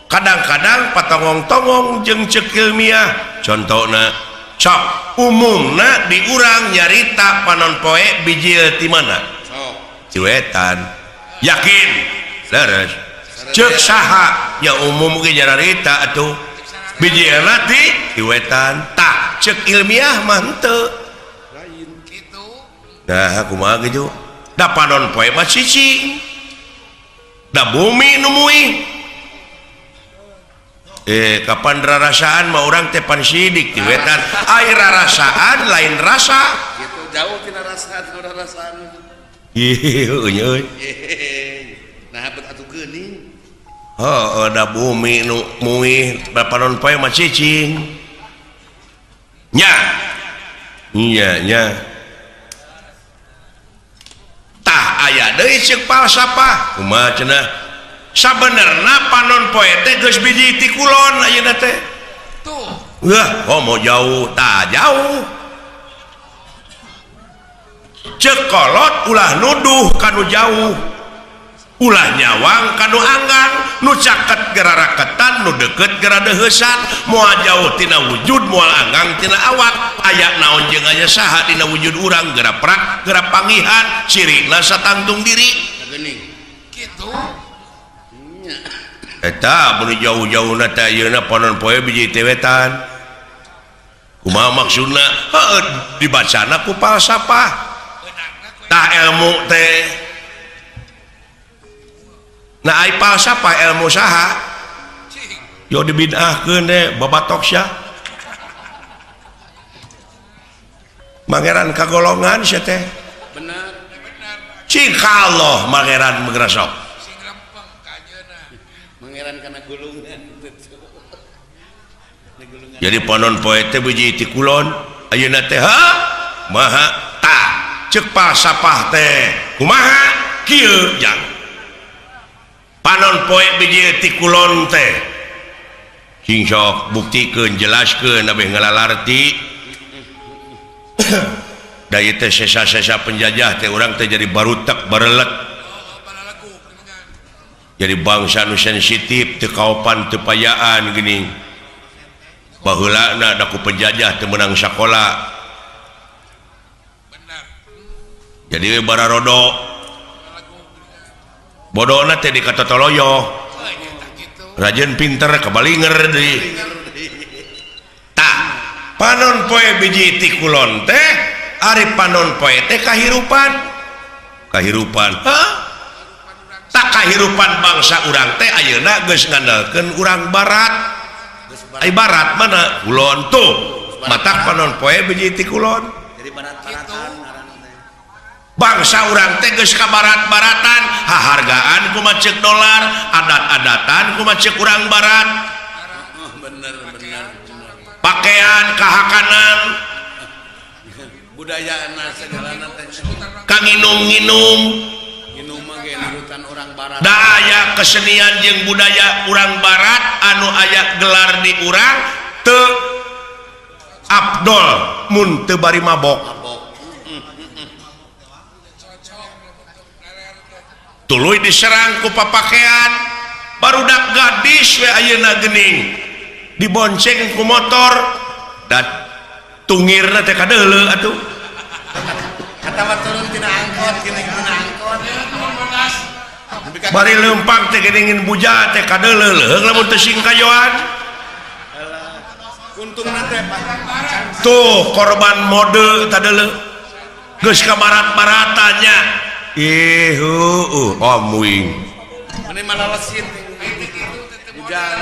kadang-kadang patongong-tongong jeung ceuk ilmiah. Contona sok umumna di urang nyarita panon poe bijil ti mana? Sok. Ti wetan. Yakin? Leres. Ceuk saha ya umum ge nyarita atuh bijilna ti wetan. Tah ceuk ilmiah mah henteu. Lain kitu. Nah kumaha kitu? Da panon poe mah cicing. Da bumi nu muih. Kapan rarasaan mah urang teh pan sidik ti wetan. Ai rarasaan lain rasa. Gitu jauh tina rasa tina rarasaan. Ieu euy. Nah bet atuh geuning. Heuh, da bumi nu muih da panon poe mah cicing. Nya. Nya nya. Tah aya deui ceuk falsafah. Kumaha cenah? Sabenerna panon poe teh geus biji ti kulon ayeuna teh. Tuh. Wah, komo jauh, tah jauh. Ceuk kolot ulah nuduh kanu jauh. Ulah nyawang kanu anggang, nu caket geraraketan, nu deket geradeheusan, moal jauh tina wujud, moal anggang tina awak. Aya naon jeung aya saha dina wujud urang geura prak, geura pangihan, cirina satangtung diri. Geuning. Kitu. Eta mun jauh-jauhna teh ayeuna panon poe biji teh wetan. Kumaha maksudna? Heueuh dibacana ku falsafah. Tah ilmu teh. Nah ai falsafah ilmu saha? Yo dibid'ahkeun deh babatok sia. Mangeran kagolongan sia teh. Bener. Cik Allah mangeran meugrasok. Mangeran kana gulungan. Jadi panon poe teh biji ti kulon ayeuna teh ha maha tah ceuk falsafah teh kumaha kieu jang. Panon poe biji ti kulon teh sing sok buktikeun jelaskeun abeh ngalalarti. Da ieu teh sesa-sesa penjajah teh urang teh jadi barutek barelet. Jadi bangsa nu sensitif, teu kaopan, teu payaan geuning. Baheulana da ku penjajah teu meunang sakola. Benar. Jadi we bararodo. Bodona teh dikatotoloyo. Oh, nya tah kitu. Rajin pinter kabalinger deui. Tah, panon poe biji ti kulon teh, ari panon poe teh kahirupan. Kahirupan. Hah? Tak kahirupan bangsa urang teh ayeuna geus ngandalkeun urang barat. Ai barat mana? Kulon tuh. Matak panon poe biji ti kulon. Jadi barat-baratan ngaranna teh. Bangsa urang teh geus ka barat-baratan, hahargaan kumaha ceuk dolar, adat-adatan kumaha ceuk urang barat. Oh, bener bener bener. Pakaian kahakanan, Budayana segalana teh. kanginum-nginum, Nginum mah ge nurutan orang barat. Da aya kesenian jeung budaya urang barat anu aya gelar di urang teu abdol mun teu bari mabok. Mabok. Tuluy diserang ku papakean. Barudak gadis we ayeuna geuning dibonceng ku motor dan tungirna teh kadeuleu atuh. Atawa turun tina angkot, geuning tina angkot. Nepi ka Bari leumpang teh geuning buja teh kadeuleu leuheung lamun teu singkayoan. Untungna teh Pak. Tuh korban mode tadeuleu geus ka barat-baratannya. Ih heueuh amuing. Meni malalesit. Bujang.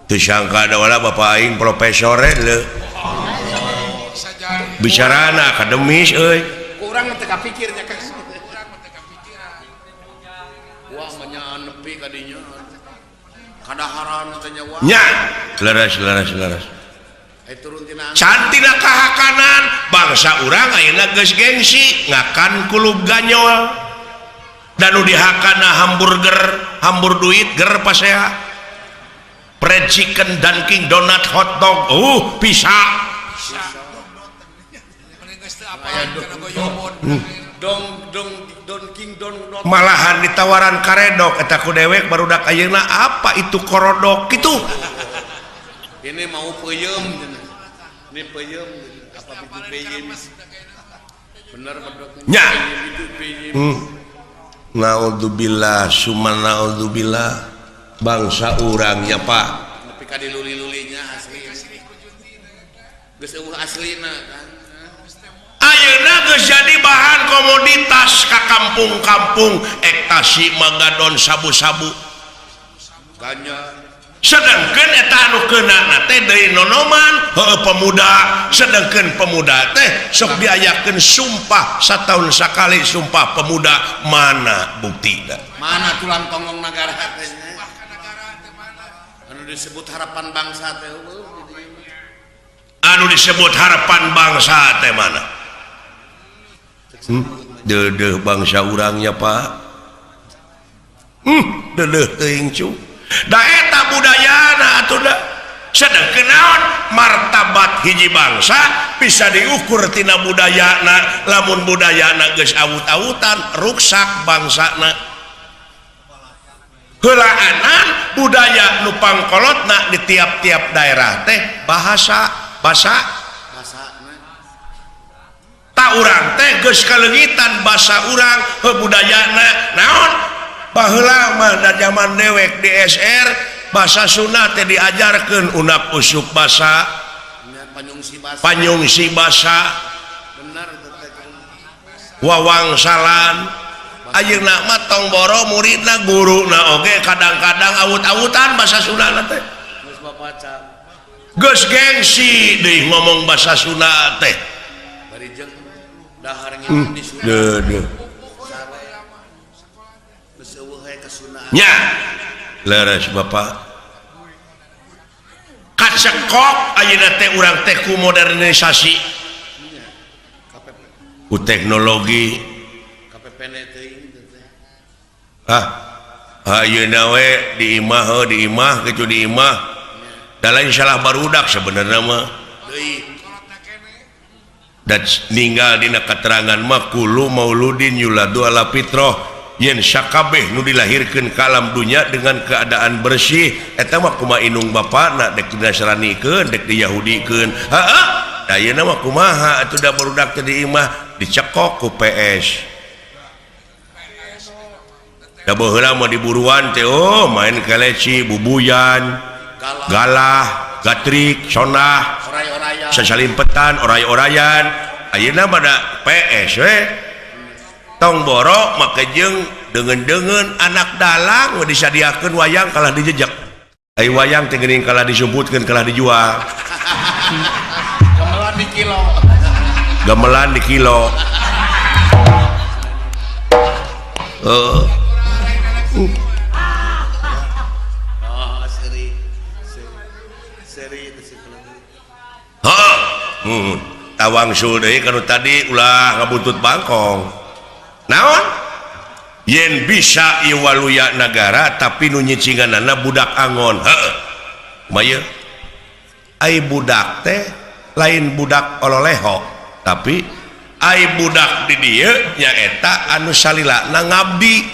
Teu sangka da wala bapak aing profesor leuh. Bisa jadi. Bicarana akademis euy. Ku urang mah teu kapikir nya kan. Urang mah teu kapikiran. Wah, mah nyaan nepi ka dinya. Kadaharan teh nya wah. Nya, leres leres leres. Eh turun tina angkot. Cantina kahakanan bangsa urang ayeuna geus gengsi ngakan kulub ganyol. Dan nu dihakana hamburger, hambur duit ger pasea. Fried chicken, Dunkin Donut, hotdog, bisa. Mending geus teu apaan kana goyobon. Dong dong don king don don. Malahan ditawaran karedok eta ku dewek barudak ayeuna apa itu korodok kitu. Ini mau peuyeum cenah. Ini peuyeum apa itu peuyeum. Bener bedok. Nya. Itu peuyeum. Naudzubillah summa naudzubillah bangsa urangnya Pak. Nepi ka diluli-lulinya asli. Geus eueuh aslina kan. Ayeuna geus jadi bahan komoditas ka kampung-kampung ekstasi magadon sabu-sabu. Ganja. Sedangkan eta anu keunana teh deui nonoman heueuh pemuda, sedangkan pemuda teh sok diayakeun sumpah sataun sakali sumpah pemuda, mana buktina? Mana tulang tonggong nagara teh nya? Anu disebut harapan bangsa teh eueuh di dieu mah. Anu disebut harapan bangsa teh mana? Deudeuh bangsa urangnya Pak. Deudeuh teuing cu. Da eta budayana atuh da. Sedengkeun naon martabat hiji bangsa bisa diukur tina budayana. Lamun budayana geus awut-awutan ruksak bangsana. Heulaanan budaya nu pangkolotna di tiap-tiap daerah teh bahasa, basa. Basana. Ta urang teh geus kaleungitan basa urang heuh budayana naon? Baheula mah da zaman dewek di SR bahasa Sunda teh diajarkeun unak usuk basa, Nya panyungsi basa. Panyungsi basa. Bener teh teh. Wawangsalan. Ayeuna mah tong boro muridna guruna oge kadang-kadang awut-awutan bahasa Sunda teh. Geus bapaca. Geus gengsi deui ngomong bahasa Sunda teh. Bari jeung dahar nginum di Sunda. Deudeuh. Sare. Geus eueuh we kasundaan. Nya. Leres Bapak. Kacekok ayeuna teh urang teh ku modernisasi. Nya. KPP. Ku teknologi. KPPN teuing teh teh. Ah, ayeuna we di imah heuh di imah kitu di imah. Da lain salah barudak sebenarnya mah. Deui. Dan ninggal dina keterangan mah kullu mauludin yuladu ala fitrah. Yen sakabeh nu dilahirkeun ka alam dunya dengan keadaan bersih eta mah kumaha indung bapana dek dinasranikeun dek diyahudikeun. Heeh, da ayeuna mah kumaha atuh da barudak teh di imah dicekok ku PS. Da baheula mah diburuan teh oh main keleci, bubuyan, galah, gatrik, sonah, sasalimpetan, oray-orayan. Ayeuna mah da PS we. Tong borok make jeung deungeun-deungeun anak dalang we disadiakeun wayang kalah dijejek. Ai wayang teh geuning kalah disumputkeun kalah dijual. Gamelan di kilo. Gamelan di kilo. Heeh. Oh, seri. Seri itu sih. Heeh. Tawangsul deui kanu tadi ulah ngabuntut bangkong. Naon? Yen bisa ieu waluya nagara tapi nu nyicinganana budak angon. Heeh. Kumaha? Ai budak teh lain budak ololeho, tapi ai budak di dieu nyaeta anu salilana ngabdi.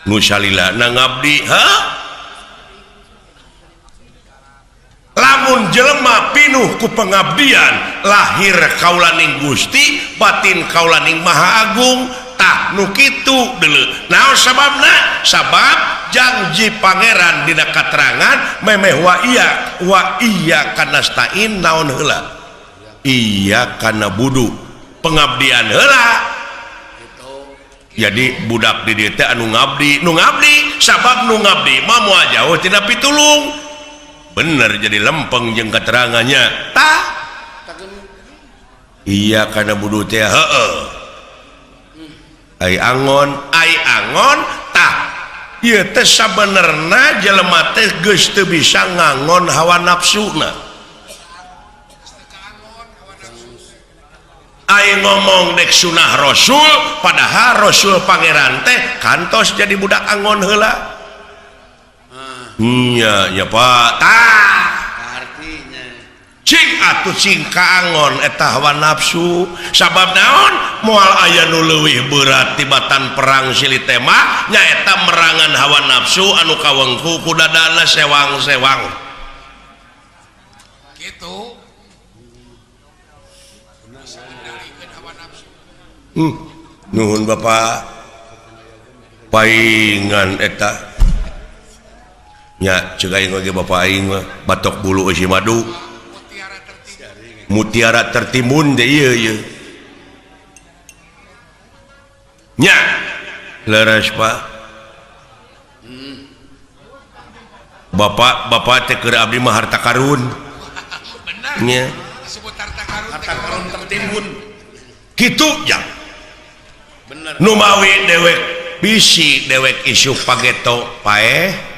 Nu salilana ngabdi, heuh? Lamun jelema pinuh ku pengabdian, lahir kaulaning Gusti, batin kaulaning Maha Agung, tah nu kitu deuleu. Naon sababna? Sabab janji pangeran dina katerangan memeh wa iya kanastain naon heula? Iya kana budu. Pengabdian heula. Jadi budak di dieu teh anu ngabdi, nu ngabdi sabab nu ngabdi mah moal jauh tina pitulung. Bener jadi lempeng jeung keterangannya. Tah. Iya kana budu teh heueuh. Ai angon tah. Ieu teh sabenerna jelema teh geus teu bisa ngangon hawa nafsuna. Ai ngomong dek sunah Rasul, padahal Rasul pangeran teh kantos jadi budak angon heula. Nya nya Pak. Tah. Artinya cing atuh cing kaangon eta hawa nafsu. Sabab naon? Moal aya nu leuwih berat tibatan perang silih tema nyaeta merangan hawa nafsu anu kawengku ku dadana sewang-sewang. Kitu. Bisa ngendalikeun hawa nafsu. Nuhun Bapak. Paingan eta. Nya ceuk aing oge Bapak aing mah batok bulu eusi madu. Mutiara tertimbun teh ieu ieu. Nya leres Pak. Bapak bapak teh keur abdi mah harta karun. Bener. Nya. Disebut harta karun. Harta karun tertimbun. Kitu ja. Bener. Nu mawi dewek bisi dewek isuk pageto paeh.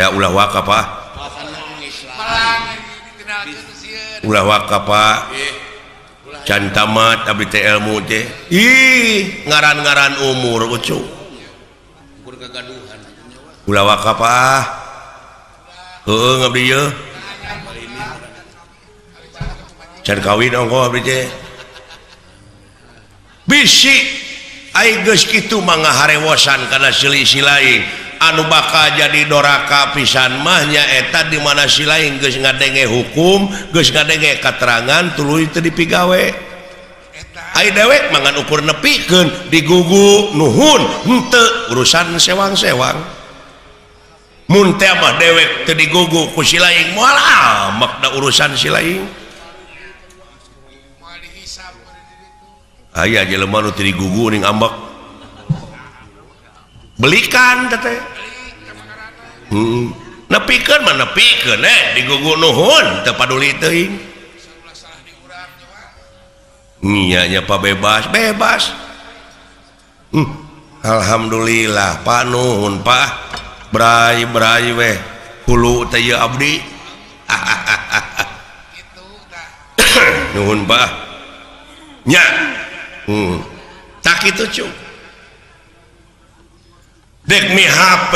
Ya ulah waka Pak. Ulah waka Pak. Can tamat abdi teh ilmu teh. Ih, ngaran-ngaran umur ucu. Ulah waka Pak. Heueuh ngabdi ieu. Can kawin ongkoh abdi teh. Bisi ai geus kitu mah ngaharewosan kana silih lain. Anu bakal jadi doraka pisan mah nyaeta di mana si lain geus ngadenge hukum, geus ngadenge katerangan tuluy teu dipigawe. Ai dewek mah ngan ukur nepikeun digugu nuhun henteu urusan sewang-sewang. Mun teh mah dewek teu digugu ku si lain moal amak da urusan si lain. Aya jelema nu teu digugu ning ambek. Belikan teh. Nepikeun mah nepikeun digugu nuhun teu paduli teuing. Nya nya Pak bebas, bebas. Alhamdulillah Pak nuhun Pak. Bray-bray weh hulu teh ieu abdi. Nuhun Pak. Nya. Tak kitu cu. Dek mi HP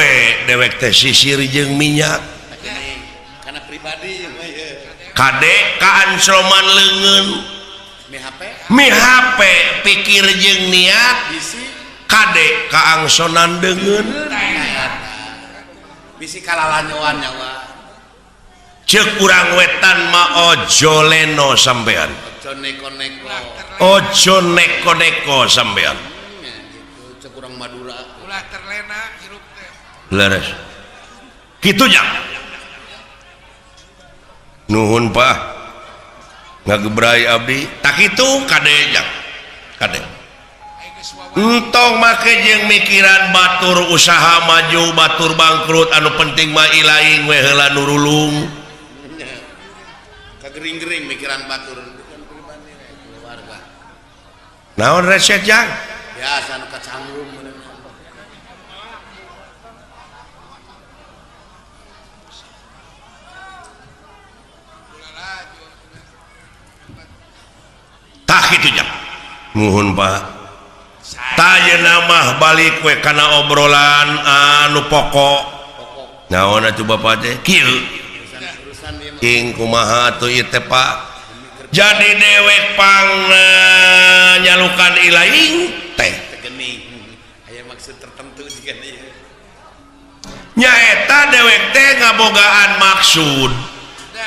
dewek teh sisir jeung minyak. Karena pribadi kade kaansroman leungeun. Mi HP pikir jeung niat. Kade kaangsonan deungeun bisi kalalanyoan nyawa. Ceuk urang wetan mah ojo leno sampean. Ojo neko-neko. Ojo neko-neko sampean. Gitu ceuk urang Madura. Ulah terlena hirup teh. Leres. Kitu nya. Nuhun Pak. Ngagebrai abdi. Tak kitu kade nya. Kade. Entong make jeung mikiran batur usaha maju batur bangkrut anu penting mah ilaing we heula nurulung. Kagering-gering mikiran batur bukan pribadi keluarga. Naon resep jang? Biasa nu kacangrum. Tah kitu jang. Nuhun Pak. Tah mah balik we kana obrolan anu pokok. Naon atuh Bapak teh? Kieu. King kumaha atuh ieu teh Pak? Jadi dewek pang nyalukan ilaing teh. Aya maksud tertentu jiga ieu. Nyaeta dewek teh ngabogaan maksud.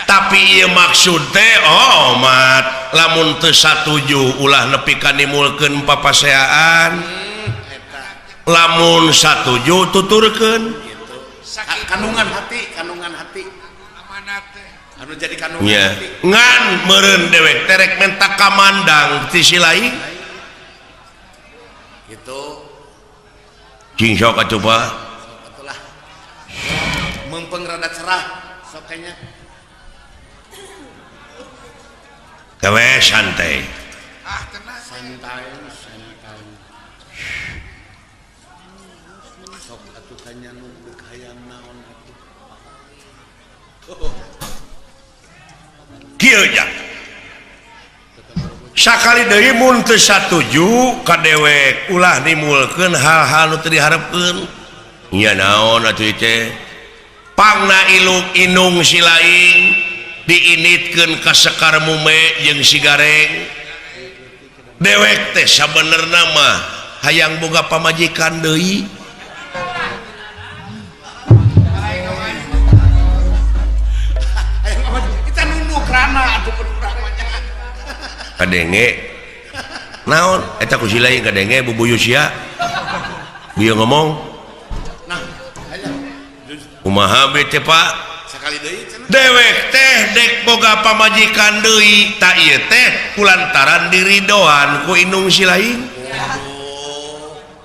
Tapi ieu maksud teh omat lamun teu satuju ulah nepi ka nimulkeun papaseaan. Lamun satuju tuturkeun. Gitu. Kandungan hati, kandungan hati. Amanat teh. Anu jadi kandungan yeah. hati. Ngan meureun dewek terek menta kamandang ti si lain. Gitu. Cing sok atuh Pak. Atulah. Mempeng rada cerah sok kayaknya. Gawe santai. Ah tenang. Santai, santai. Sok atuh kanya nu deuk hayang naon atuh. Kieu nya. Sakali deui mun teu satuju ka dewek ulah nimulkeun hal-hal nu teu diharepkeun. Nya naon atuh teh? Pangna iluk inung si lain diinitkeun ka sekar mume jeung si gareng. Dewek teh sabenerna mah hayang boga pamajikan deui. Kita nunduk rana atuh urang mah nya. Kadenge naon eta ku si lain kadenge bubuyu sia. Bieu ngomong. Nah, aya. Kumaha be teh Pak? Sakali deui cenah. Dewek teh dek boga pamajikan deui ta ieu teh kulantaran diridoan ku indung si lain.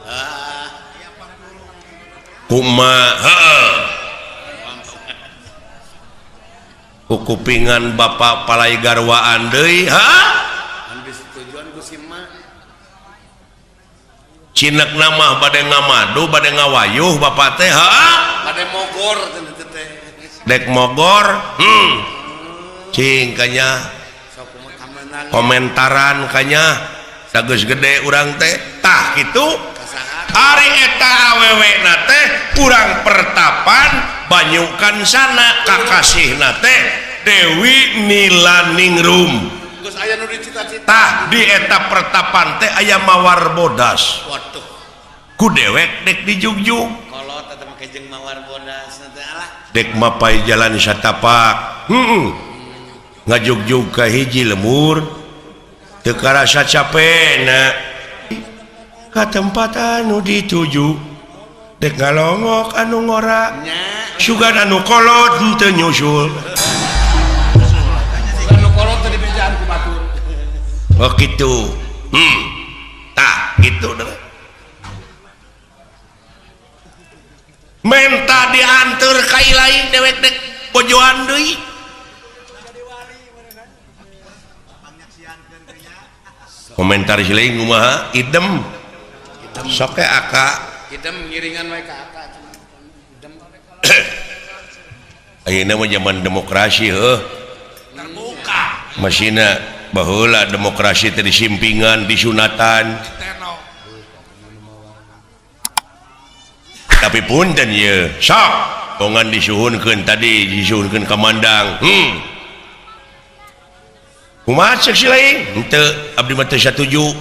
Ah, Kumaha heeh. Ku kupingan bapak palai garwaan deui ha? Anu disetujuan ku si emak. Cinek nama bade ngamadu bade ngawayuh bapak teh ha? Bade mogor cenah teh. Dek mogor cing kanya Sok kumaha kamenang komentaran kanya sageus gede urang teh tah kitu. kasaha. Ari eta awewe na teh urang pertapan banyukan sana kakasihna teh Dewi Nilaningrum. Geus aya nu dicita-cita. Tah di eta pertapan teh aya mawar bodas. Waduh, Ku dewek dek dijugjug. kolot eta make jeung mawar bodas teh alah. Dek mapai jalan satapak. Ngajugjug ka hiji lemur. Teu karasa capena. Ka tempat anu dituju. Dek ngalongok anu ngora. Nya, Sugan anu kolot henteu nyusul. Anu kolot teh dibejaan ku batur. Oh kitu. Tah kitu deh. Menta dianteur ka ilaing dewek dek bojoan deui. Komentar si lain kumaha? Idem. Sok ke aka. Idem ngiringan we ka aka cenah. Idem. Ayeuna mah zaman demokrasi heuh. Terbuka. Masina baheula demokrasi teh disimpingan, disunatan. Diteno. Tapi punten ieu, sok bongan disuhunkeun tadi, disuhunkeun ka mandang. Kumaha ceuk si lain? Henteu, abdi mah teu satuju.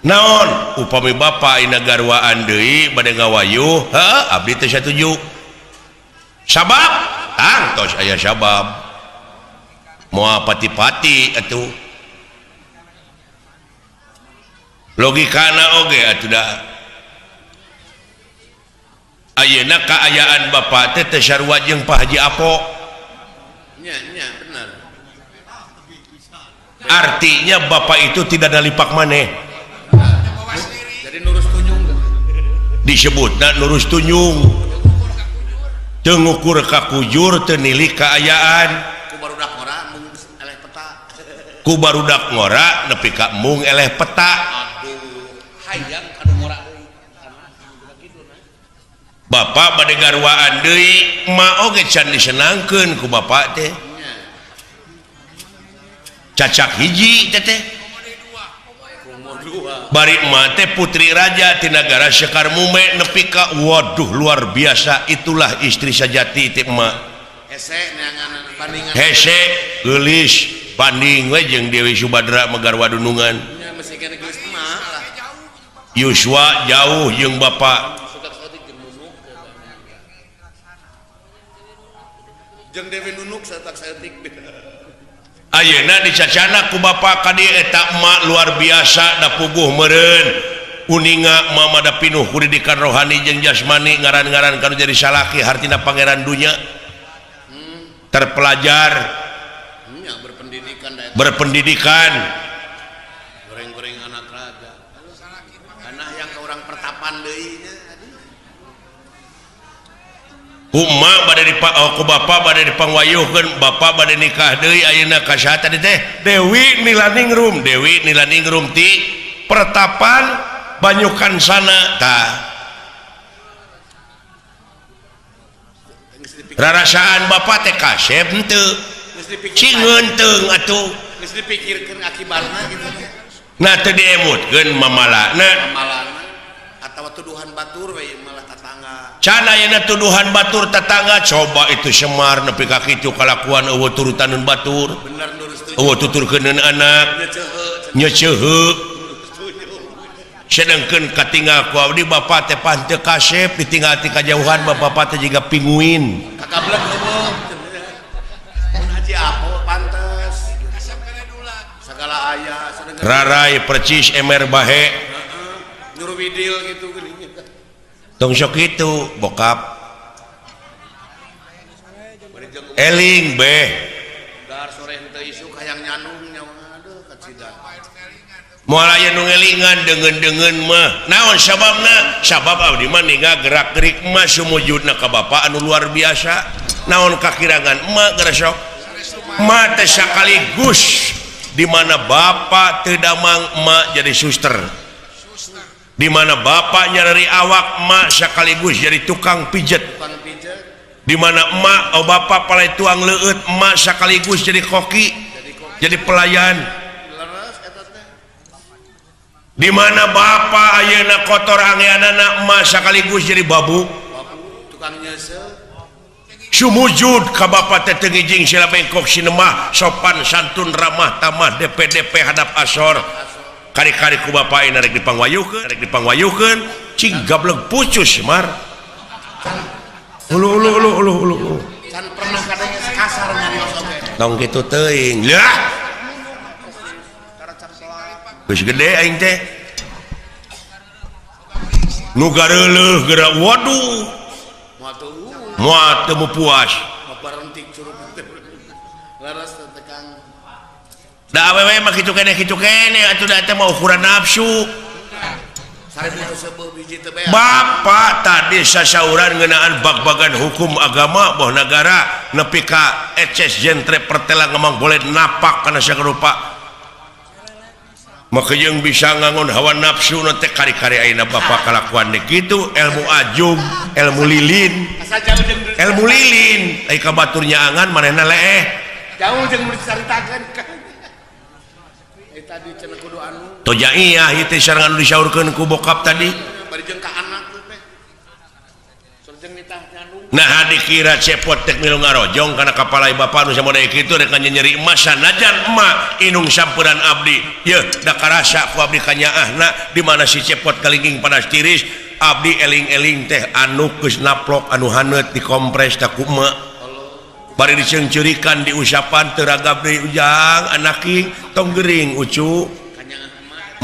Naon upami Bapak ayeuna garwaan deui bade ngawayuh, heuh abdi teh satuju. Sabab tangtos aya sabab. Moal pati-pati atuh. Logikana oge atuh da. Ayeuna kaayaan Bapak teh teu sarua jeung Pak Haji Apo. Nya nya bener. Artinya Bapak itu tidak nalipak maneh. Jadi nurus tunjung disebutna nurus tunjung. Teu ngukur ka kujur, teu nilik kaayaan. Ku barudak ngora mung eleh peta. Ku barudak ngora nepi ka mung eleh peta. Aduh, hayang ka nu ngora deui. Bapak bade garwaan deui, ma oge can disenangkeun ku bapak teh. Cacak hiji teh teh. Bari emak teh putri raja ti nagara Sekar Mume nepi ka waduh luar biasa, itulah istri sajati teh emak. Hese neangan bandingan. Hese geulis banding we jeung Dewi Subadra megarwa dunungan. Nya mesti kana geulis emak lah. Yuswa jauh jeung bapak. Jeung Dewi Nunuk satak saeutik. Ayeuna dicacana ku bapak ka dieu eta emak luar biasa da puguh meureun uninga emak mah da pinuh ku didikan rohani jeung jasmani ngaran-ngaran kanu jadi salaki hartina pangeran dunya terpelajar nya berpendidikan da eta. Berpendidikan goreng-goreng anak raja karena yang ke orang pertapan deui nya. Kuma bade dipa, oh, ku bapak bade dipangwayuhkeun, bapak bade nikah deui ayeuna ka saha tadi teh? Dewi Nilaningrum, Dewi Nilaningrum ti pertapan Banyukan sana tah. Rarasaan bapak teh kasep henteu. Cingeun teung atuh. Geus dipikirkeun akibatna gitu. Nah teu diemutkeun mamalana. Mamalana atawa tuduhan batur we malah tatangga. Can ayeuna tuduhan batur tetangga coba itu Semar nepi ka kitu kalakuan eueuh turutaneun batur. Bener lurus tujuh. Eueuh tuturkeuneun anak. Nyeceuheuh. Sedengkeun katinggal ku abdi bapa teh pan teu kasep ditinggal ti kajauhan bapa teh jiga pinguin. Kakablek eueuh. Mun Haji Apo pantes. Kasep kana dulag. Sagala aya sedengkeun. Rarai percis emer bahe. Nyuruh widil gitu geuning. Tong sok kitu bokap. Eling beh. Dar sore henteu isuk hayang nyanung nyawa aduh kacida. Moal aya nu ngelingan deungeun-deungeun mah. Naon sababna? Sabab abdi mah ninggal gerak-gerik mah sumujudna ka bapa anu luar biasa. Naon kakirangan emak geura sok? Emak teh sakaligus di mana bapa teu damang emak jadi suster. Di mana bapak nyarari awak emak sekaligus jadi tukang pijet. Di mana emak oh bapak palai tuang leueut emak sekaligus jadi koki, jadi pelayan. Di mana bapak ayeuna kotor angeanana emak sekaligus jadi babu. Sumujud ka bapak teh teu ngijing sila bengkok sinemah sopan santun ramah tamah DPDP hadap asor. Kari-kari ku bapak ini rek dipangwayuhkeun, rek dipangwayuhkeun, cing gablek pucus mar. Ulu ulu ulu ulu ulu. Can pernah kadang kasar nyarios oge. Tong kitu teuing. Lah. Geus gede aing teh. Nu gareuleuh geura waduh. Moal teu puas. Barentik curug teh. Laras teh Kang. Da awewe mah kitu keneh atuh da teh mah ukuran nafsu. Bapak tadi sasauran ngeunaan bag-bagan hukum agama boh nagara nepi ka eces jentre pertela ngemang boleh napak kana sarupa. Maka jeung bisa ngangon hawa nafsu na teh kari-kari ayeuna bapak kalakuan deui kitu ilmu ajum, ilmu lilin. Ilmu lilin ai ka batur nyaangan manehna leeh. Jauh jeung dicaritakeun. Tadi cenah kudu anu. Toja iya ieu teh sareng anu disaurkeun ku bokap tadi. Bari jeung ka anak teh. Sareng nitah nyandung. Nah dikira cepot tek milu ngarojong kana kapalai bapa nu samodai kitu rek nyeri emas sanajan emak inung sampuran abdi yeuh da karasa ku abdi kanyaahna di mana si cepot kalingking panas tiris abdi eling-eling teh anu geus naplok anu haneut dikompres ta ku emak bari diceungceurikan diusapan teu ragab deui ujang anaki tong gering ucu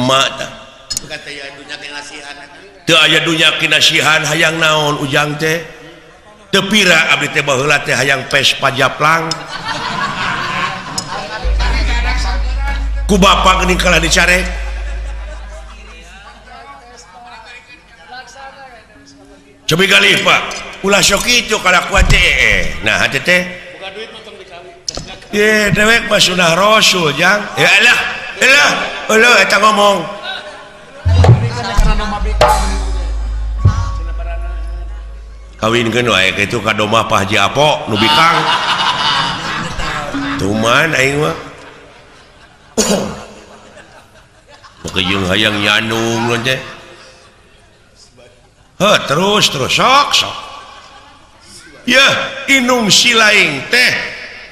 emak tah teu aya dunya kinasihan hayang naon ujang teh teu pira abdi teh baheula teh hayang Vespa japlang ku bapa geuning kalah dicarek cobi galih Pak ulah sok kitu kalakuan teh nah hate teh buka duit mah tong dikawin ye dewek mah sunah rasul jang ya elah elah eueuh eta ngomong kawinkeun wae kitu ka domah Pak Haji Apo nu bikang tuman aing mah make jeung hayang nyandung teh heuh terus terus sok sok yeuh inung silaing teh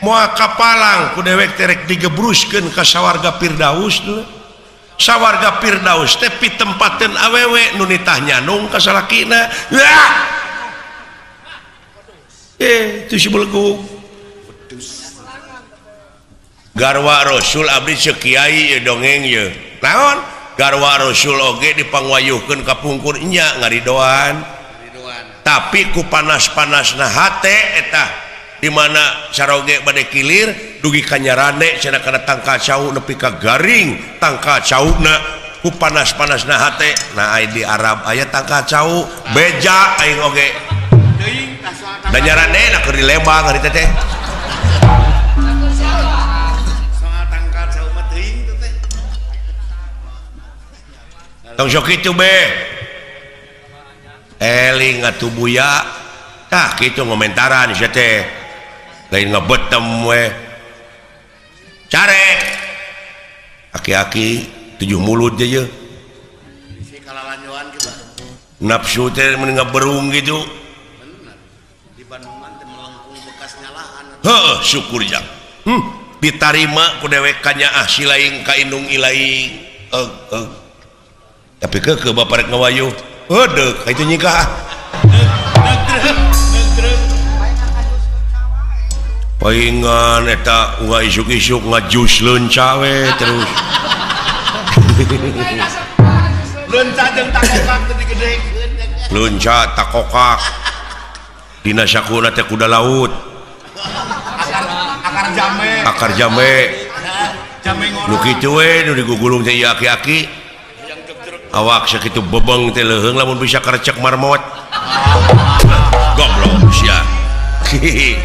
moal kapalang ku dewek teh rek digebruskeun ka sawarga Firdaus dulu sawarga Firdaus teh pitempateun awewe nu nitah nyandung ka salakina wah itu si belegug garwa Rasul abdi ceuk kiai ye dongeng ye naon garwa Rasul oge dipangwayuhkeun ka pungkur nya ngaridoan tapi ku panas-panasna hate eta di mana saroge bade kilir dugi ka nyarane cenah kana tangkal cau nepi ka garing tangkal cauna ku panas-panasna hate nah ai di Arab aya tangkal cau beja aing oge da nyarane na keur di Lembang hari teh teh soal tangkal cau mah teuing teh tong sok kitu be eling atuh buya tah kitu ngomentaran sia teh lain ngebetem we carek aki-aki 7 mulut je ye si kalalanjoan kitu nafsu teh mun ngaberung gitu di Bandungan teh melengkung bekas nyalahan heuh syukur jang ditarima ku dewek kanyaah silaing ka indung ilaing tapi keukeuh bapa rek ngawayuh heudeuk ka itu nyikah paingan eta unga isuk-isuk ngajus leunca we terus leunca jeung takokak teh digedekeun leunca takokak dina sakuna teh kuda laut akar jame akar jame jame ngora nu kitu we nu digugulung teh ieu aki-aki awak sakitu bebeng teh leuheung lamun bisa karecek marmot goblok sia heeh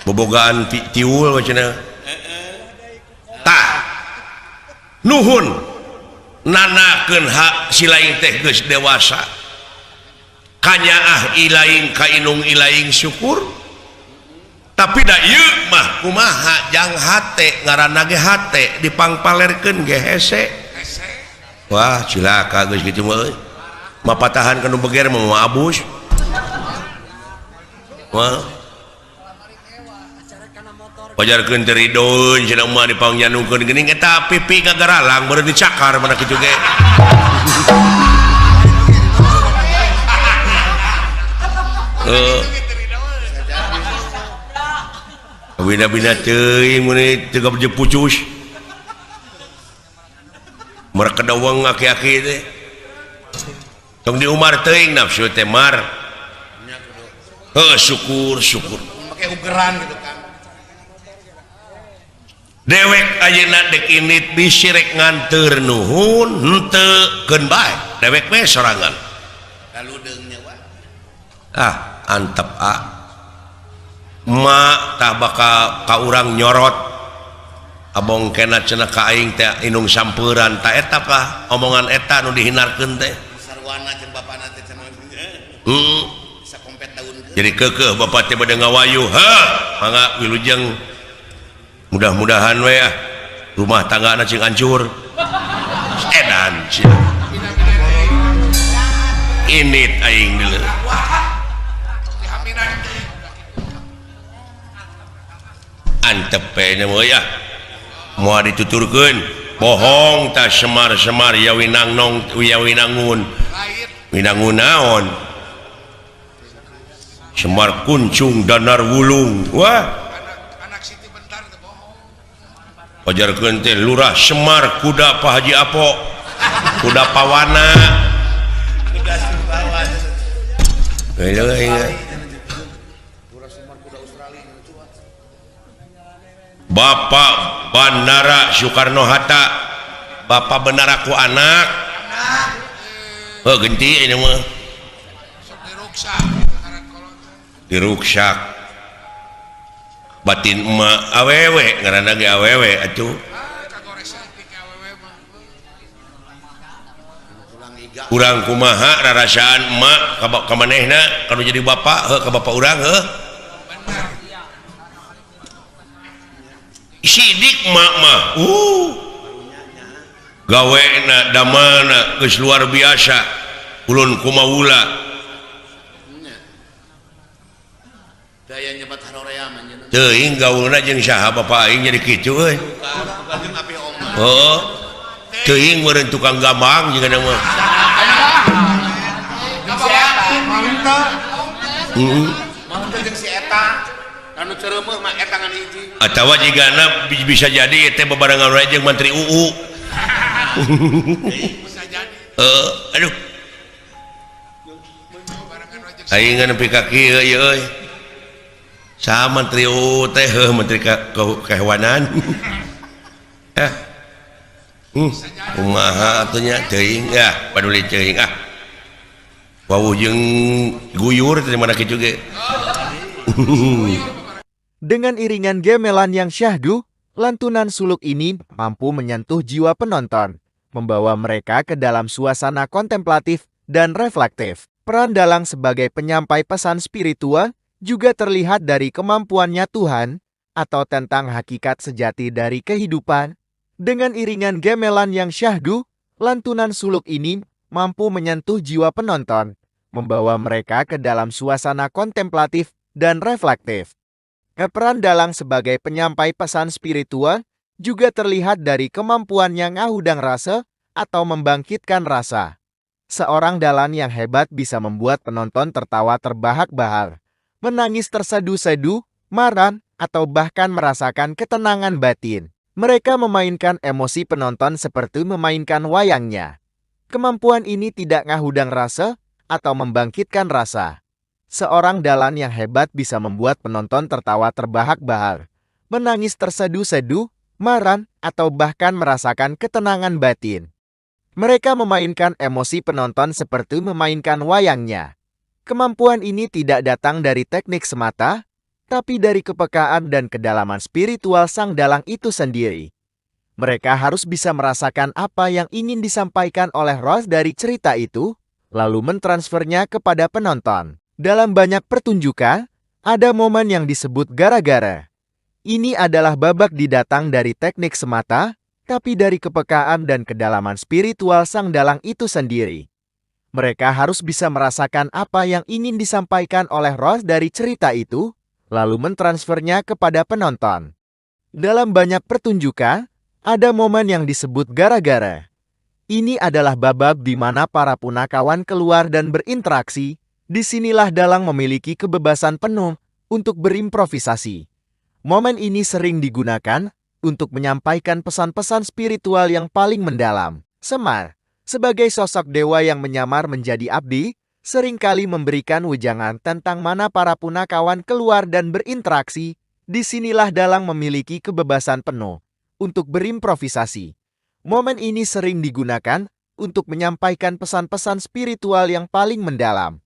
bobogaan tiul cenah tah nuhun nanakeun hak silaing teh geus dewasa kanyaah ilaing ka inung ilaing syukur tapi da ieu mah kumaha jang hate ngaranna ge hate dipangpalerkeun ge hese wah cilaka geus kitu mah euy mapatahan ka nu beger mah moal abus wah wajarkeun teh ridoeun cenah mah dipangnyanungkeun geuning eta pipi gagaralang beureun dicakar mana kitu ge heuh bina-bina teuing mun teu gabje pucus mereka dawang aki-aki teh tong di Umar teuing nafsu teh mar heuh syukur syukur make ugeran gitu kan dewek ayeuna dek init bisi rek nganteur nuhun henteu keun bae dewek we sorangan lalu deung nya ah antep a emak tah bakal ka urang nyorot abong kena cenah ka aing teh inung sampuran ta eta kah omongan eta nu dihinarkeun teh sarwana jeung bapana teh cenah bisa kompet daunkeun jadi keukeuh bapa teh bade ngawayuh heuh mangga wilujeng mudah-mudahan we ah rumah tangga na cing hancur edan sia. Indit aing dulu. Antep nya mah ya. Moal dituturkeun bohong tah Semar-semar ya winangnong ya winangun. Winangun naon? Semar kuncung danar wulung. Wah. Anak Siti Bentar teh bohong. Pajarkeun teh Lurah Semar kuda Pak Haji Apo. Kuda pawana. Kuda Sumbawa. Bapak Bandara Soekarno Hatta. Bapak benar aku anak. Oh genti ini mah. Diruksak. Batin emak awewe ngaranna ge awewe atuh. Urang kumaha rarasaan emak ka manehna kanu jadi bapak heuh ka bapak urang heuh. Sidik emak mah gawena damana geus luar biasa ulun kumaula daya nyebat harorea mah nya teuing gaulna jeung saha bapak aing jadi kitu euy. Heeh. Teuing meureun tukang gambang jeung mah. Heeh. Jeung si eta anu cereumeuh mah eta ngan hiji. Atawa jigana bisa jadi teh bebarengan wae jeung Menteri UU. Bisa jadi. Heeh, aduh. Aing nepi ka kieu ieu euy. Saha Menteri UU teh heuh Menteri Kehewanan. Eh. Kumaha atuh nya teuing ah paduli teuing ah. Wawuh jeung guyur teh mana kitu ge. Dengan iringan gamelan yang syahdu, lantunan suluk ini mampu menyentuh jiwa penonton, membawa mereka ke dalam suasana kontemplatif dan reflektif. Peran dalang sebagai penyampai pesan spiritual juga terlihat dari kemampuannya Tuhan atau tentang hakikat sejati dari kehidupan. Dengan iringan gamelan yang syahdu, lantunan suluk ini mampu menyentuh jiwa penonton, membawa mereka ke dalam suasana kontemplatif dan reflektif. Peran dalang sebagai penyampai pesan spiritual juga terlihat dari kemampuannya ngahudang rasa atau membangkitkan rasa. Seorang dalang yang hebat bisa membuat penonton tertawa terbahak-bahak, menangis tersedu-sedu, marah, atau bahkan merasakan ketenangan batin. Mereka memainkan emosi penonton seperti memainkan wayangnya. Kemampuan ini tidak ngahudang rasa atau membangkitkan rasa. Seorang dalang yang hebat bisa membuat penonton tertawa terbahak-bahak, menangis tersedu-sedu, marah, atau bahkan merasakan ketenangan batin. Mereka memainkan emosi penonton seperti memainkan wayangnya. Kemampuan ini tidak datang dari teknik semata, tapi dari kepekaan dan kedalaman spiritual sang dalang itu sendiri. Mereka harus bisa merasakan apa yang ingin disampaikan oleh roh dari cerita itu, lalu mentransfernya kepada penonton. Dalam banyak pertunjukan, ada momen yang disebut gara-gara. Ini adalah babak didatang dari teknik semata, tapi dari kepekaan dan kedalaman spiritual sang dalang itu sendiri. Mereka harus bisa merasakan apa yang ingin disampaikan oleh roh dari cerita itu, lalu mentransfernya kepada penonton. Dalam banyak pertunjukan, ada momen yang disebut gara-gara. Ini adalah babak di mana para punakawan keluar dan berinteraksi. Disinilah dalang memiliki kebebasan penuh untuk berimprovisasi. Momen ini sering digunakan untuk menyampaikan pesan-pesan spiritual yang paling mendalam. Semar, sebagai sosok dewa yang menyamar menjadi abdi, seringkali memberikan wejangan tentang mana para punakawan keluar dan berinteraksi. Disinilah dalang memiliki kebebasan penuh untuk berimprovisasi. Momen ini sering digunakan untuk menyampaikan pesan-pesan spiritual yang paling mendalam.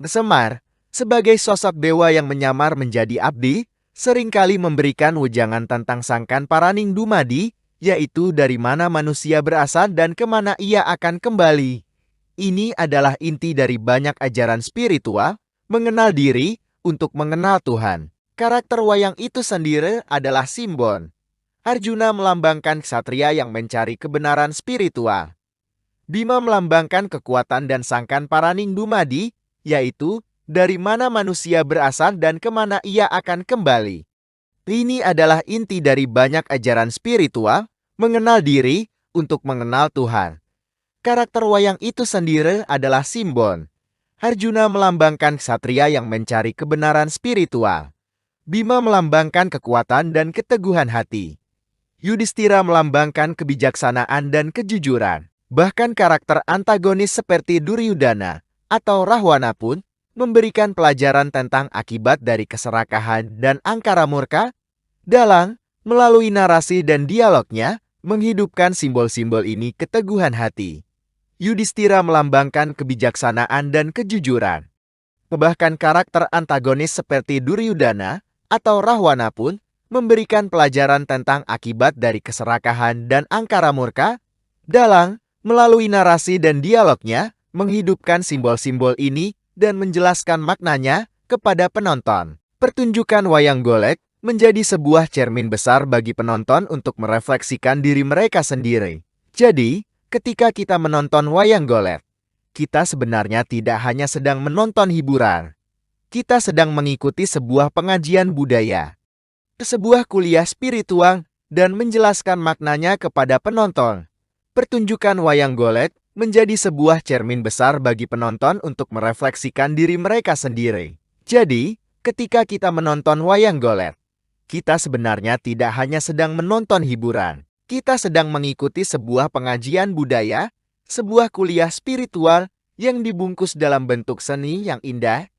Semar, sebagai sosok dewa yang menyamar menjadi abdi, seringkali memberikan wejangan tentang sangkan paraning dumadi, yaitu dari mana manusia berasal dan kemana ia akan kembali. Ini adalah inti dari banyak ajaran spiritual, mengenal diri untuk mengenal Tuhan. Karakter wayang itu sendiri adalah simbol. Arjuna melambangkan ksatria yang mencari kebenaran spiritual. Bima melambangkan kekuatan dan sangkan paraning dumadi, yaitu dari mana manusia berasal dan kemana ia akan kembali. Ini adalah inti dari banyak ajaran spiritual, mengenal diri untuk mengenal Tuhan. Karakter wayang itu sendiri adalah simbol. Arjuna melambangkan ksatria yang mencari kebenaran spiritual. Bima melambangkan kekuatan dan keteguhan hati. Yudhistira melambangkan kebijaksanaan dan kejujuran. Bahkan karakter antagonis seperti Duryudana atau Rahwana pun memberikan pelajaran tentang akibat dari keserakahan dan angkara murka. Dalang, melalui narasi dan dialognya, menghidupkan simbol-simbol ini keteguhan hati. Yudhistira melambangkan kebijaksanaan dan kejujuran. Bahkan karakter antagonis seperti Duryudana atau Rahwana pun memberikan pelajaran tentang akibat dari keserakahan dan angkara murka. Dalang, melalui narasi dan dialognya, menghidupkan simbol-simbol ini dan menjelaskan maknanya kepada penonton. Pertunjukan wayang golek menjadi sebuah cermin besar bagi penonton untuk merefleksikan diri mereka sendiri. Jadi, ketika kita menonton wayang golek, kita sebenarnya tidak hanya sedang menonton hiburan. Kita sedang mengikuti sebuah pengajian budaya, sebuah kuliah spiritual, dan menjelaskan maknanya kepada penonton. Pertunjukan wayang golek menjadi sebuah cermin besar bagi penonton untuk merefleksikan diri mereka sendiri. Jadi, ketika kita menonton wayang golek, kita sebenarnya tidak hanya sedang menonton hiburan. Kita sedang mengikuti sebuah pengajian budaya, sebuah kuliah spiritual yang dibungkus dalam bentuk seni yang indah.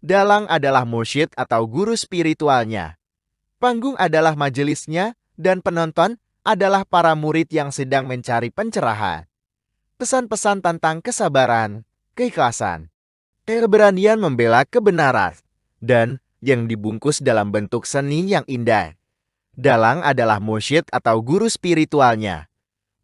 Dalang adalah mursyid atau guru spiritualnya. Panggung adalah majelisnya, dan penonton adalah para murid yang sedang mencari pencerahan. Pesan-pesan tentang kesabaran, keikhlasan, keberanian membela kebenaran, dan yang dibungkus dalam bentuk seni yang indah. Dalang adalah mursyid atau guru spiritualnya.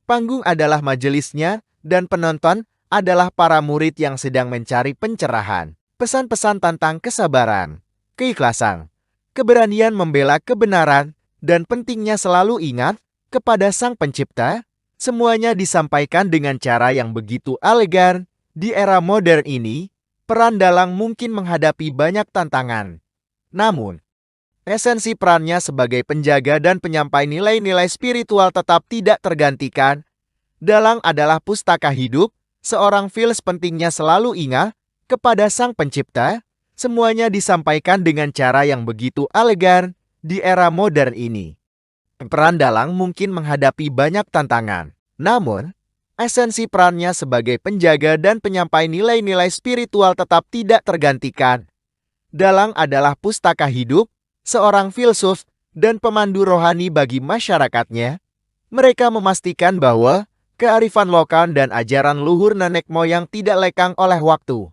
Panggung adalah majelisnya, dan penonton adalah para murid yang sedang mencari pencerahan. Pesan-pesan tentang kesabaran, keikhlasan, keberanian membela kebenaran, dan pentingnya selalu ingat kepada Sang Pencipta, semuanya disampaikan dengan cara yang begitu elegan. Di era modern ini, peran dalang mungkin menghadapi banyak tantangan. Namun, esensi perannya sebagai penjaga dan penyampai nilai-nilai spiritual tetap tidak tergantikan. Dalang adalah pustaka hidup, seorang fils pentingnya selalu ingat kepada Sang Pencipta. Semuanya disampaikan dengan cara yang begitu elegan di era modern ini. Peran dalang mungkin menghadapi banyak tantangan. Namun, esensi perannya sebagai penjaga dan penyampai nilai-nilai spiritual tetap tidak tergantikan. Dalang adalah pustaka hidup, seorang filsuf, dan pemandu rohani bagi masyarakatnya. Mereka memastikan bahwa kearifan lokal dan ajaran luhur nenek moyang tidak lekang oleh waktu.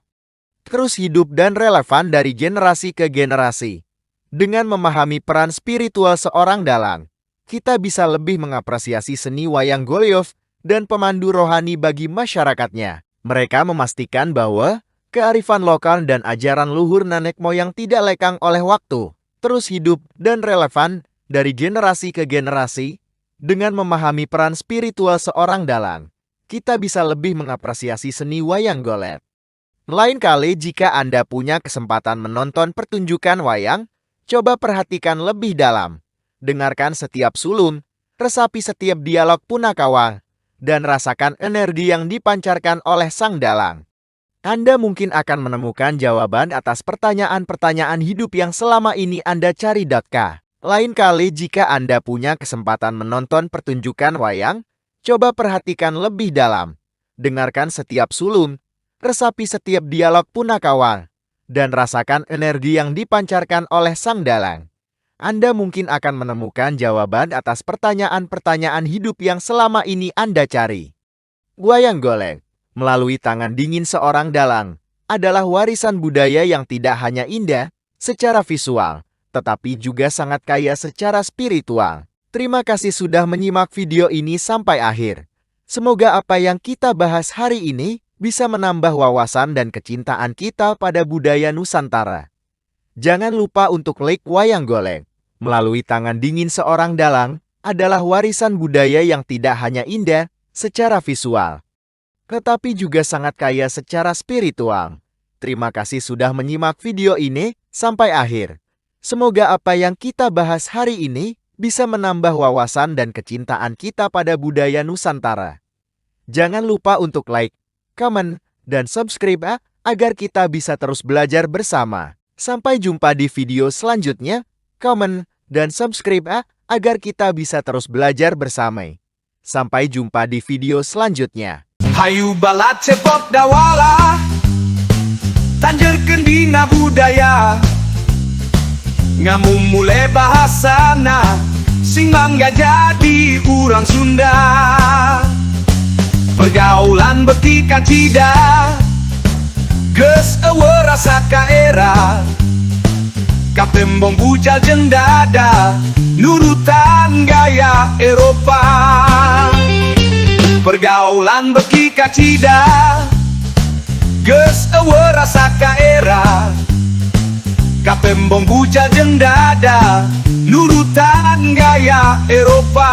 Terus hidup dan relevan dari generasi ke generasi. Dengan memahami peran spiritual seorang dalang, kita bisa lebih mengapresiasi seni wayang golek dan pemandu rohani bagi masyarakatnya. Mereka memastikan bahwa kearifan lokal dan ajaran luhur nenek moyang tidak lekang oleh waktu, terus hidup dan relevan dari generasi ke generasi. Dengan memahami peran spiritual seorang dalang, kita bisa lebih mengapresiasi seni wayang golek. Lain kali jika Anda punya kesempatan menonton pertunjukan wayang, coba perhatikan lebih dalam. Dengarkan setiap sulun, resapi setiap dialog punakawan, dan rasakan energi yang dipancarkan oleh sang dalang. Anda mungkin akan menemukan jawaban atas pertanyaan-pertanyaan hidup yang selama ini Anda cari. K. Lain kali jika Anda punya kesempatan menonton pertunjukan wayang, coba perhatikan lebih dalam. Dengarkan setiap sulun, resapi setiap dialog punakawan, dan rasakan energi yang dipancarkan oleh sang dalang. Anda mungkin akan menemukan jawaban atas pertanyaan-pertanyaan hidup yang selama ini Anda cari. Wayang golek, melalui tangan dingin seorang dalang, adalah warisan budaya yang tidak hanya indah secara visual, tetapi juga sangat kaya secara spiritual. Terima kasih sudah menyimak video ini sampai akhir. Semoga apa yang kita bahas hari ini bisa menambah wawasan dan kecintaan kita pada budaya Nusantara. Jangan lupa untuk like. Wayang golek, melalui tangan dingin seorang dalang, adalah warisan budaya yang tidak hanya indah secara visual, tetapi juga sangat kaya secara spiritual. Terima kasih sudah menyimak video ini sampai akhir. Semoga apa yang kita bahas hari ini bisa menambah wawasan dan kecintaan kita pada budaya Nusantara. Jangan lupa untuk like, comment, dan subscribe agar kita bisa terus belajar bersama. Sampai jumpa di video selanjutnya. Comment dan subscribe agar kita bisa terus belajar bersama. Sampai jumpa di video selanjutnya. Hayu balad cepot dawala, tanjerkeun dina budaya, ngamumule bahasana, sing bangga jadi urang Sunda. Pergaulan beuki kacida, geus euweuh rasa kaera, katembong bujal jeung dada, nurutan gaya Eropa. Pergaulan beuki kacida, geus euweuh rasa kaera, katembong bujal jeung dada, nurutan gaya Eropa.